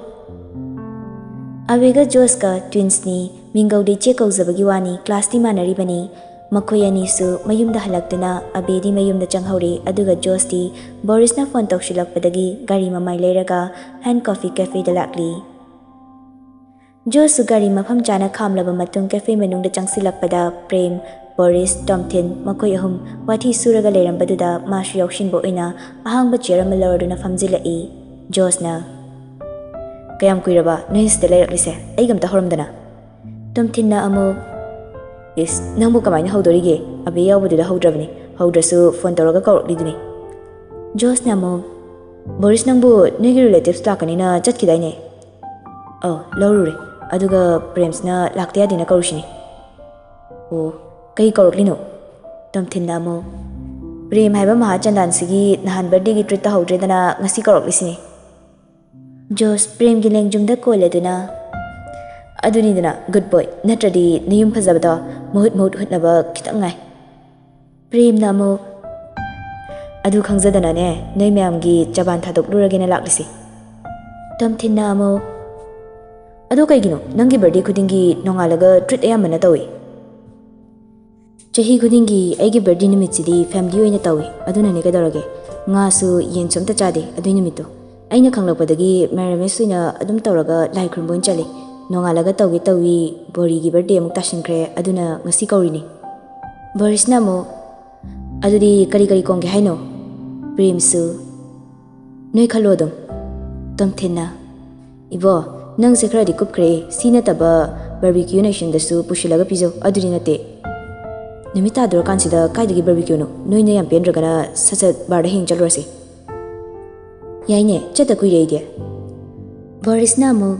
ꯑꯕꯦꯒ ꯖꯣꯁꯀ ꯇ꯭ꯋꯤꯟꯁꯅꯤ, ꯃꯤꯡꯒꯧꯗꯤ ꯏꯆꯦ ꯀꯧꯖꯕꯒꯤ ꯋꯥꯅꯤ, ꯀ꯭ꯂꯥꯁꯇꯤ ꯃꯥꯟꯅꯔꯤꯕꯅꯤ꯫ ꯃꯈꯣꯏ ꯑꯅꯤꯁꯨ ꯃꯌꯨꯝꯗ ꯍꯜꯂꯛꯇꯨꯅ ꯑꯕꯦꯗꯤ ꯃꯌꯨꯝꯗ ꯆꯪꯍꯧꯔꯦ, ꯑꯗꯨꯒ ꯖꯣꯁꯇꯤ ꯕꯣꯔꯤꯁꯅ ꯐꯣꯟ ꯇꯧꯁꯤꯜꯂꯛꯄꯗꯒꯤ ꯒꯥꯔꯤ ꯃꯃꯥꯏ ꯂꯩꯔꯒ ꯍꯦꯟ ꯀꯣꯐꯤ ꯀꯦꯐꯦꯗ ꯂꯥꯛꯂꯤ꯫ ꯖꯣꯁꯁꯨ ꯒꯥꯔꯤ ꯃꯐꯝ ꯆꯥꯅ ꯈꯥꯝꯂꯕ ꯃꯇꯨꯡ ꯀꯦꯐꯦ ꯃꯅꯨꯡꯗ ꯆꯪꯁꯤꯜꯂꯛꯄꯗ ꯄ꯭ꯔꯦꯝ ꯕꯣꯔꯤꯁ, ꯇꯣꯝꯊꯤꯟ ꯃꯈꯣꯏ ꯑꯍꯨꯝ ꯋꯥꯊꯤ ꯁꯨꯔꯒ ꯂꯩꯔꯝꯕꯗꯨꯗ ꯃꯥꯁꯨ ꯌꯥꯎꯁꯤꯟꯕ ꯑꯣꯏꯅ ꯑꯍꯥꯡꯕ ꯆꯤꯌꯔ ꯑꯃ ꯂꯧꯔꯗꯨꯅ ꯐꯝꯖꯤꯜꯂꯛꯏ꯫ ꯖꯣꯁꯅ, "ꯀꯌꯥꯝ ꯀꯨꯏꯔꯕ ꯅꯣꯏ ꯁꯤꯗ ꯂꯩꯔꯛꯂꯤꯁꯦ? ꯑꯩꯒ ꯑꯝꯇ ꯍꯧꯔꯝꯗꯅ?" ꯇꯣꯝꯊꯤꯟꯅ ꯑꯃꯨꯛ, "ꯏꯁ, ꯅꯪꯕꯨ ꯀꯃꯥꯏꯅ ꯍꯧꯗꯣꯔꯤꯒꯦ? ꯑꯕꯦ ꯌꯥꯎꯕꯗꯨꯗ ꯍꯧꯗ꯭ꯔꯕꯅꯤ, ꯍꯧꯗ꯭ꯔꯁꯨ ꯐꯣꯟ ꯇꯧꯔꯒ ꯀꯧꯔꯛꯂꯤꯗꯨꯅꯤ꯫" ꯖꯣꯁꯅ ꯑꯃꯨꯛ, "ꯕꯣꯔꯤꯁ, ꯅꯪꯕꯨ ꯅꯣꯏꯒꯤ ꯔꯤꯂꯦꯇꯤꯚꯁ ꯂꯥꯛꯀꯅꯤꯅ ꯆꯠꯈꯤꯗꯥꯏꯅꯦ?" "ꯑꯧ, ꯂꯧꯔꯨꯔꯦ꯫ ꯑꯗꯨꯒ ꯄ꯭ꯔꯦꯝꯁꯅ ꯂꯥꯛꯇ ꯌꯥꯗꯦꯅ ꯀꯧꯔꯤꯁꯤꯅꯤ꯫" "ꯑꯣ, ꯀꯩ ꯀꯧꯔꯛꯂꯤꯅꯣ?" ꯇꯣꯝꯊꯤꯟꯅ ꯑꯃꯨꯛ, "ꯄ꯭ꯔꯦꯝ ꯍꯥꯏꯕ ꯃꯍꯥ ꯆꯟꯗꯥꯟꯁꯤꯒꯤ ꯅꯍꯥꯟ ꯕꯔꯊꯗꯦꯒꯤ ꯇ꯭ꯔꯤꯠ ꯇꯧꯍꯧꯗ꯭ꯔꯦꯗꯅ ꯉꯁꯤ ꯀꯧꯔꯛꯂꯤꯁꯤꯅꯤ꯫" ꯖꯣꯁ ꯄ꯭ꯔꯦꯝꯒꯤ ꯂꯦꯡꯖꯨꯝꯗ ꯀꯣꯜꯂꯗꯨꯅ, "ꯑꯗꯨꯅꯤꯗꯅ ꯒꯨꯗ ꯕꯣꯏ, ꯅꯠꯇ꯭ꯔꯗꯤ ꯅꯌꯨꯝ ꯐꯖꯕꯗꯣ ꯃꯍꯨꯠ ꯃꯍꯨꯠ ꯍꯨꯠꯅꯕ ꯈꯤꯇꯪ ꯉꯥꯏ꯫" ꯄ꯭ꯔꯦꯝꯅ ꯑꯃꯨꯛ, "ꯑꯗꯨ ꯈꯪꯖꯗꯅꯅꯦ ꯅꯣꯏ ꯃꯌꯥꯝꯒꯤ ꯆꯕꯥꯟ ꯊꯥꯗꯣꯛꯂꯨꯔꯒꯦꯅ ꯂꯥꯛꯂꯤꯁꯤ꯫" ꯇꯣꯝꯊꯤꯟꯅ ꯑꯃꯨꯛ, "ꯑꯗꯣ ꯀꯩꯒꯤꯅꯣ ꯅꯪꯒꯤ ꯕꯔꯊꯗꯦ ꯈꯨꯗꯤꯡꯒꯤ ꯅꯣꯡꯉꯥꯜꯂꯒ ꯇ꯭ꯔꯤꯠ ꯑꯌꯥꯝꯕꯅ ꯇꯧꯏ?" "ꯆꯍꯤ ꯈꯨꯗꯤꯡꯒꯤ ꯑꯩꯒꯤ ꯕꯔꯊꯗꯦ ꯅꯨꯃꯤꯠꯁꯤꯗꯤ ꯐꯦꯃꯤꯂꯤ ꯑꯣꯏꯅ ꯇꯧꯏ, ꯑꯗꯨꯅꯅꯦ꯫ ꯀꯩꯗꯧꯔꯒꯦ? ꯉꯥꯁꯨ ꯌꯦꯟꯁꯨ ꯑꯝꯇ ꯆꯥꯗꯦ ꯑꯗꯨꯏ ꯅꯨꯃꯤꯠꯇꯣ꯫ ꯑꯩꯅ ꯈꯪꯂꯛꯄꯗꯒꯤ ꯃꯦꯔꯥꯃꯤꯁ ꯑꯣꯏꯅ ꯑꯗꯨꯝ ꯇꯧꯔꯒ ꯂꯥꯏ ꯈꯨꯔꯨꯝꯕ ꯑꯣꯏꯅ ꯆꯠꯂꯤ꯫ ꯅꯣꯡꯉꯥꯜꯂꯒ ꯇꯧꯒꯦ ꯇꯧꯏ, ꯕꯣꯔꯤꯒꯤ ꯕꯔꯊꯗꯦ ꯑꯃꯨꯛ ꯇꯥꯁꯤꯟꯈ꯭ꯔꯦ, ꯑꯗꯨꯅ ꯉꯁꯤ ꯀꯧꯔꯤꯅꯤ꯫" ꯕꯣꯔꯤꯁꯅ ꯑꯃꯨꯛ, "ꯑꯗꯨꯗꯤ ꯀꯔꯤ ꯀꯔꯤ ꯀꯣꯡꯒꯦ ꯍꯥꯏꯅꯣ?" ꯄ꯭ꯔꯦꯝꯁꯨ, "ꯅꯣꯏ ꯈꯜꯂꯣ ꯑꯗꯨꯝ꯫" ꯇꯣꯝꯊꯤꯟꯅ, "ꯏꯕꯣ, ꯅꯪꯁꯦ ꯈꯔꯗꯤ ꯀꯨꯞꯈ꯭ꯔꯦ꯫ ꯁꯤ ꯅꯠꯇꯕ ꯕꯥꯔꯕꯤꯀ꯭ꯌꯨ ꯅꯦꯁꯟꯗꯁꯨ ꯄꯨꯁꯤꯜꯂꯒ ꯄꯤꯖꯧ, ꯑꯗꯨꯗꯤ ꯅꯠꯇꯦ꯫ ꯅꯨꯃꯤꯠ ꯇꯥꯗꯣꯔꯀꯥꯟꯁꯤꯗ ꯀꯥꯏꯗꯒꯤ ꯕꯥꯔꯕꯤꯀ꯭ꯌꯨꯅꯣ? ꯅꯣꯏꯅ ꯌꯥꯝ ꯄꯦꯟꯗ꯭ꯔꯒꯅ ꯁꯠ ꯁꯠ ꯕꯥꯔꯗ ꯍꯌꯦꯡ ꯆꯠꯂꯨꯔꯁꯤ꯫" "ꯌꯥꯏꯅꯦ, ꯆꯠꯇ ꯀꯨꯏꯔꯦ ꯑꯩꯗꯤ꯫" ꯕꯣꯔꯤꯁꯅ ꯑꯃꯨꯛ,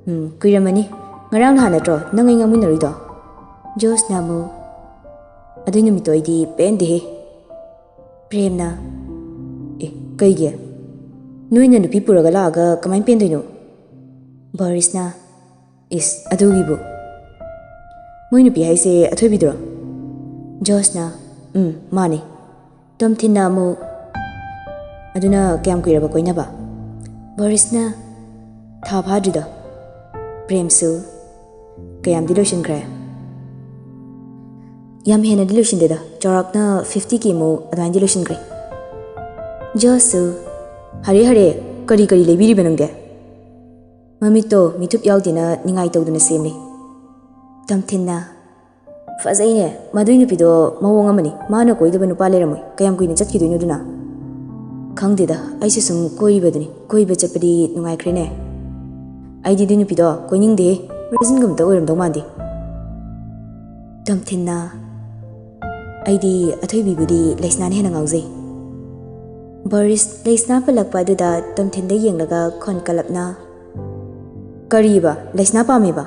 "ꯎꯝ, ꯀꯨꯏꯔꯝꯃꯅꯤ꯫ ꯉꯔꯥꯡ ꯅꯍꯥꯟ ꯅꯠꯇ꯭ꯔꯣ ꯅꯪ ꯑꯩ ꯉꯥꯡꯃꯤꯟꯅꯔꯨꯏꯗꯣ?" ꯖꯣꯁꯅ ꯑꯃꯨꯛ, "ꯑꯗꯨꯏ ꯅꯨꯃꯤꯠꯇꯣ ꯑꯩꯗꯤ ꯄꯦꯟꯗꯦꯍꯦ꯫" ꯄ꯭ꯔꯦꯝꯅ, "ꯑꯦ, ꯀꯩꯒꯤ? ꯅꯣꯏꯅ ꯅꯨꯄꯤ ꯄꯨꯔꯒ ꯂꯥꯛꯑꯒ ꯀꯃꯥꯏꯅ ꯄꯦꯟꯗꯣꯏꯅꯣ?" ꯕꯣꯔꯤꯁꯅ, "ꯏꯁ, ꯑꯗꯨꯒꯤꯕꯨ꯫ ꯃꯣꯏ ꯅꯨꯄꯤ ꯍꯥꯏꯁꯦ ꯑꯊꯣꯏꯕꯤꯗꯨꯔꯣ?" ꯖꯣꯁꯅ, "ꯎꯝ, ꯃꯥꯅꯦ꯫" ꯇꯣꯝꯊꯤꯟꯅ ꯑꯃꯨꯛ, "ꯑꯗꯨꯅ ꯀꯌꯥꯝ ꯀꯨꯏꯔꯕ ꯀꯣꯏꯅꯕ?" ꯕꯣꯔꯤꯁꯅ, "ꯊꯥ ꯐꯥꯗ꯭ꯔꯤꯗ꯫" ꯄ꯭ꯔꯦꯝꯁꯨ, "ꯀꯌꯥꯝꯗꯤ ꯂꯣꯏꯁꯤꯟꯈ꯭ꯔꯦ?" "ꯌꯥꯝ ꯍꯦꯟꯅꯗꯤ ꯂꯣꯏꯁꯤꯟꯗꯦꯗ, ꯆꯥꯎꯔꯥꯛꯅ ꯐꯤꯐꯇꯤ ꯀꯦ ꯃꯨꯛ ꯑꯗꯨꯃꯥꯏꯅꯗꯤ ꯂꯣꯏꯁꯤꯟꯈ꯭ꯔꯦ꯫" ꯖꯣꯁꯁꯨ, "ꯍꯔꯦ ꯍꯔꯦ, ꯀꯔꯤ ꯀꯔꯤ ꯂꯩꯕꯤꯔꯤꯕ ꯅꯪꯗꯤ?" ꯃꯃꯤꯠꯇꯣ ꯃꯤꯊꯨꯞ ꯌꯥꯎꯗꯦꯅ ꯅꯤꯡꯉꯥꯏ ꯇꯧꯗꯨꯅ ꯁꯦꯝꯂꯤ꯫ ꯇꯣꯝꯊꯤꯟꯅ, ꯐꯖꯩꯅꯦ, ꯃꯗꯨꯏ ꯅꯨꯄꯤꯗꯣ ꯃꯑꯣꯡ ꯑꯃꯅꯤ꯫ ꯃꯥꯅ ꯀꯣꯏꯗꯕ ꯅꯨꯄꯥ ꯂꯩꯔꯝꯃꯣꯏ꯫ ꯀꯌꯥꯝ ꯀꯨꯏꯅ ꯆꯠꯈꯤꯗꯣꯏꯅꯣ ꯑꯗꯨꯅ? ꯈꯪꯗꯦꯗ, ꯑꯩꯁꯨ ꯁꯨꯝ ꯀꯣꯏꯔꯤꯕꯗꯨꯅꯤ꯫ ꯀꯣꯏꯕ ꯆꯠꯄꯗꯤ ꯅꯨꯡꯉꯥꯏꯈ꯭ꯔꯦꯅꯦ꯫ ꯑꯩꯗꯤ ꯑꯗꯨꯏ ꯅꯨꯄꯤꯗꯣ ꯀꯣꯏꯅꯤꯡꯗꯦꯍꯦ꯫ ꯚꯔꯖꯤꯟꯒꯨꯝꯕꯗ ꯑꯣꯏꯔꯝꯗꯧ ꯃꯥꯟꯗꯦ꯫ ꯇꯣꯝꯊꯤꯟꯅ, ꯑꯩꯗꯤ ꯑꯊꯣꯏꯕꯤꯕꯨꯗꯤ ꯂꯩꯁꯅꯥꯅ ꯍꯦꯟꯅ ꯉꯥꯎꯖꯩ꯫ ꯕꯣꯔꯤꯁ ꯂꯩꯁꯅꯥ ꯄꯜꯂꯛꯄ ꯑꯗꯨꯗ ꯇꯣꯝꯊꯤꯟꯗ ꯌꯦꯡꯂꯒ ꯈꯣꯟ ꯀꯜꯂꯞꯅ, ꯀꯔꯤꯕ? ꯂꯩꯁꯅꯥ ꯄꯥꯝꯃꯤꯕ?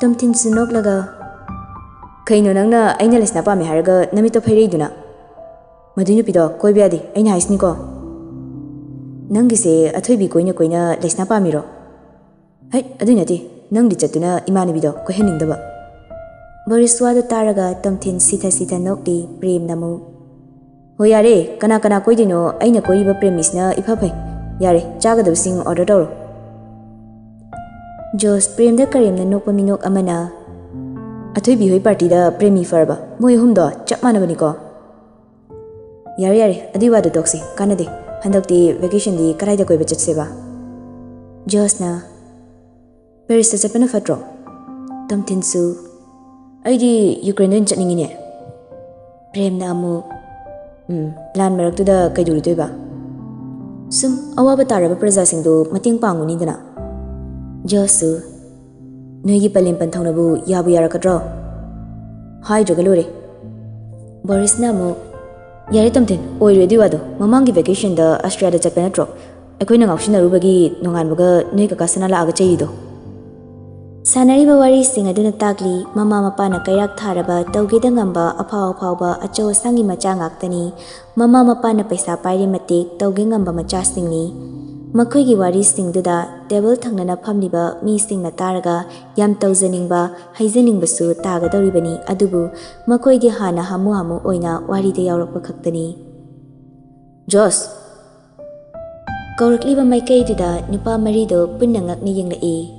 ꯇꯣꯝꯊꯤꯟꯁꯨ ꯅꯣꯛꯂꯒ, ꯀꯩꯅꯣ ꯅꯪꯅ ꯑꯩꯅ ꯂꯩꯁꯅꯥ ꯄꯥꯝꯃꯤ ꯍꯥꯏꯔꯒ ꯅꯃꯤꯠꯇꯣ ꯐꯩꯔꯛꯏꯗꯨꯅ? ꯃꯗꯨꯏ ꯅꯨꯄꯤꯗꯣ ꯀꯣꯏꯕ ꯌꯥꯗꯦ, ꯑꯩꯅ ꯍꯥꯏꯁꯤꯅꯤꯀꯣ꯫ ꯅꯪꯒꯤꯁꯦ ꯑꯊꯣꯏꯕꯤ ꯀꯣꯏꯅ ꯀꯣꯏꯅ ꯂꯩꯁꯅꯥ ꯄꯥꯝꯃꯤꯔꯣ? ꯍꯩꯠ, ꯑꯗꯨꯏ ꯅꯠꯇꯦ, ꯅꯪ ꯂꯤꯆꯠꯇꯨꯅ ꯏꯃꯥꯟꯅꯕꯤꯗꯣ ꯀꯣꯏꯍꯟꯅꯤꯡꯗꯕ꯫ ꯕꯣꯔꯤꯁ ꯋꯥꯗꯨ ꯇꯥꯔꯒ ꯇꯣꯝꯊꯤꯟ ꯁꯤꯊ ꯁꯤꯊ ꯅꯣꯛꯂꯤ꯫ ꯄ꯭ꯔꯦꯝꯅ ꯑꯃꯨꯛ, ꯍꯣꯏ ꯌꯥꯔꯦ, ꯀꯅꯥ ꯀꯅꯥ ꯀꯣꯏꯗꯣꯏꯅꯣ? ꯑꯩꯅ ꯀꯣꯏꯔꯤꯕ ꯄ꯭ꯔꯦꯃꯤꯁꯤꯅ ꯏꯐ ꯐꯩ꯫ ꯌꯥꯔꯦ, ꯆꯥꯒꯗꯕꯁꯤꯡ ꯑꯣꯔꯗꯔ ꯇꯧꯔꯣ꯫ ꯖꯣꯁ ꯄ꯭ꯔꯦꯝꯗ ꯀꯔꯦꯝꯅ ꯅꯣꯛꯄ ꯃꯤꯅꯣꯛ ꯑꯃꯅ, ꯑꯊꯣꯏꯕꯤ ꯍꯣꯏ ꯄꯥꯔꯇꯤꯗ ꯄ꯭ꯔꯦꯃꯤ ꯐꯔꯕ? ꯃꯣꯏ ꯑꯍꯨꯝꯗꯣ ꯆꯞ ꯃꯥꯟꯅꯕꯅꯤꯀꯣ꯫ ꯌꯥꯔꯦ ꯌꯥꯔꯦ, ꯑꯗꯨꯏ ꯋꯥꯗꯣ ꯇꯣꯛꯁꯤ, ꯀꯥꯟꯅꯗꯦ꯫ ꯍꯟꯗꯛꯇꯤ ꯚꯦꯀꯦꯁꯟꯗꯤ ꯀꯗꯥꯏꯗ ꯀꯣꯏꯕ ꯆꯠꯁꯦꯕ? ꯖꯣꯁꯅ, ꯄꯦꯔꯤꯁꯇ ꯆꯠꯄꯅ ꯐꯠꯇ꯭ꯔꯣ? ꯇꯣꯝꯊꯤꯟꯁꯨ, ꯑꯩꯗꯤ ꯌꯨꯀ꯭ꯔꯦꯟꯗ ꯑꯣꯏꯅ ꯆꯠꯅꯤꯡꯉꯤꯅꯦ꯫ ꯄ꯭ꯔꯦꯝꯅ ꯑꯃꯨꯛ, ꯎꯝ, ꯂꯥꯟ ꯃꯔꯛꯇꯨꯗ ꯀꯩꯗꯧꯔꯨꯗꯣꯏꯕ? ꯁꯨꯝ ꯑꯋꯥꯕ ꯇꯥꯔꯕ ꯄ꯭ꯔꯖꯥꯁꯤꯡꯗꯨ ꯃꯇꯦꯡ ꯄꯥꯡꯉꯨꯅꯤꯗꯅ꯫ ꯖꯣꯁꯁꯨ, ꯅꯣꯏꯒꯤ ꯄꯂꯦꯝ ꯄꯟꯊꯧꯅꯕꯨ ꯌꯥꯕꯨ ꯌꯥꯔꯛꯀꯗ꯭ꯔꯣ? ꯍꯥꯏꯗ꯭ꯔꯒ ꯂꯣꯏꯔꯦ꯫ ꯕꯣꯔꯤꯁꯅ ꯑꯃꯨꯛ, ꯌꯥꯔꯦ ꯇꯣꯝꯊꯤꯟ, ꯑꯣꯏꯔꯣꯏ ꯑꯗꯨꯏ ꯋꯥꯗꯣ꯫ ꯃꯃꯥꯡꯒꯤ ꯚꯦꯀꯦꯁꯟꯗ ꯑꯁꯇ꯭ꯔꯤꯌꯥꯗ ꯆꯠꯄ ꯅꯠꯇ꯭ꯔꯣ? ꯑꯩꯈꯣꯏꯅ ꯉꯥꯎꯁꯤꯟꯅꯔꯨꯕꯒꯤ ꯅꯣꯡꯉꯥꯟꯕꯒ ꯅꯣꯏ ꯀꯀꯥ ꯁꯅꯥ ꯂꯥꯛꯑꯒ ꯆꯩꯔꯤꯗꯣ꯫ ꯁꯥꯟꯅꯔꯤꯕ ꯋꯥꯔꯤꯁꯤꯡ ꯑꯗꯨꯅ ꯇꯥꯛꯂꯤ, ꯃꯃꯥ ꯃꯄꯥꯅ ꯀꯩꯔꯥꯛ ꯊꯥꯔꯕ, ꯇꯧꯒꯦꯗ ꯉꯝꯕ, ꯑꯐꯥꯎ ꯑꯐꯥꯎꯕ ꯑꯆꯧ ꯑꯁꯥꯡꯒꯤ ꯃꯆꯥ ꯉꯥꯛꯇꯅꯤ꯫ ꯃꯃꯥ ꯃꯄꯥꯅ ꯄꯩꯁꯥ ꯄꯥꯏꯔꯦ ꯃꯇꯤꯛ ꯇꯧꯒꯦ ꯉꯝꯕ ꯃꯆꯥꯁꯤꯡꯅꯤ꯫ ꯃꯈꯣꯏꯒꯤ ꯋꯥꯔꯤꯁꯤꯡꯗꯨꯗ ꯇꯦꯕꯜ ꯊꯪꯅꯅ ꯐꯝꯂꯤꯕ ꯃꯤꯁꯤꯡꯅ ꯇꯥꯔꯒ ꯌꯥꯝ ꯇꯧꯖꯅꯤꯡꯕ, ꯍꯩꯖꯅꯤꯡꯕꯁꯨ ꯇꯥꯒꯗꯧꯔꯤꯕꯅꯤ꯫ ꯑꯗꯨꯕꯨ ꯃꯈꯣꯏꯗꯤ ꯍꯥꯟꯅ ꯍꯥꯃꯨ ꯍꯥꯃꯨ ꯑꯣꯏꯅ ꯋꯥꯔꯤꯗ ꯌꯥꯎꯔꯛꯄ ꯈꯛꯇꯅꯤ꯫ ꯖꯣꯁ! ꯀꯧꯔꯛꯂꯤꯕ ꯃꯥꯏꯀꯩꯗꯨꯗ ꯅꯨꯄꯥ ꯃꯔꯤꯗꯨ ꯄꯨꯟꯅ ꯉꯛꯅ ꯌꯦꯡꯂꯛꯏ꯫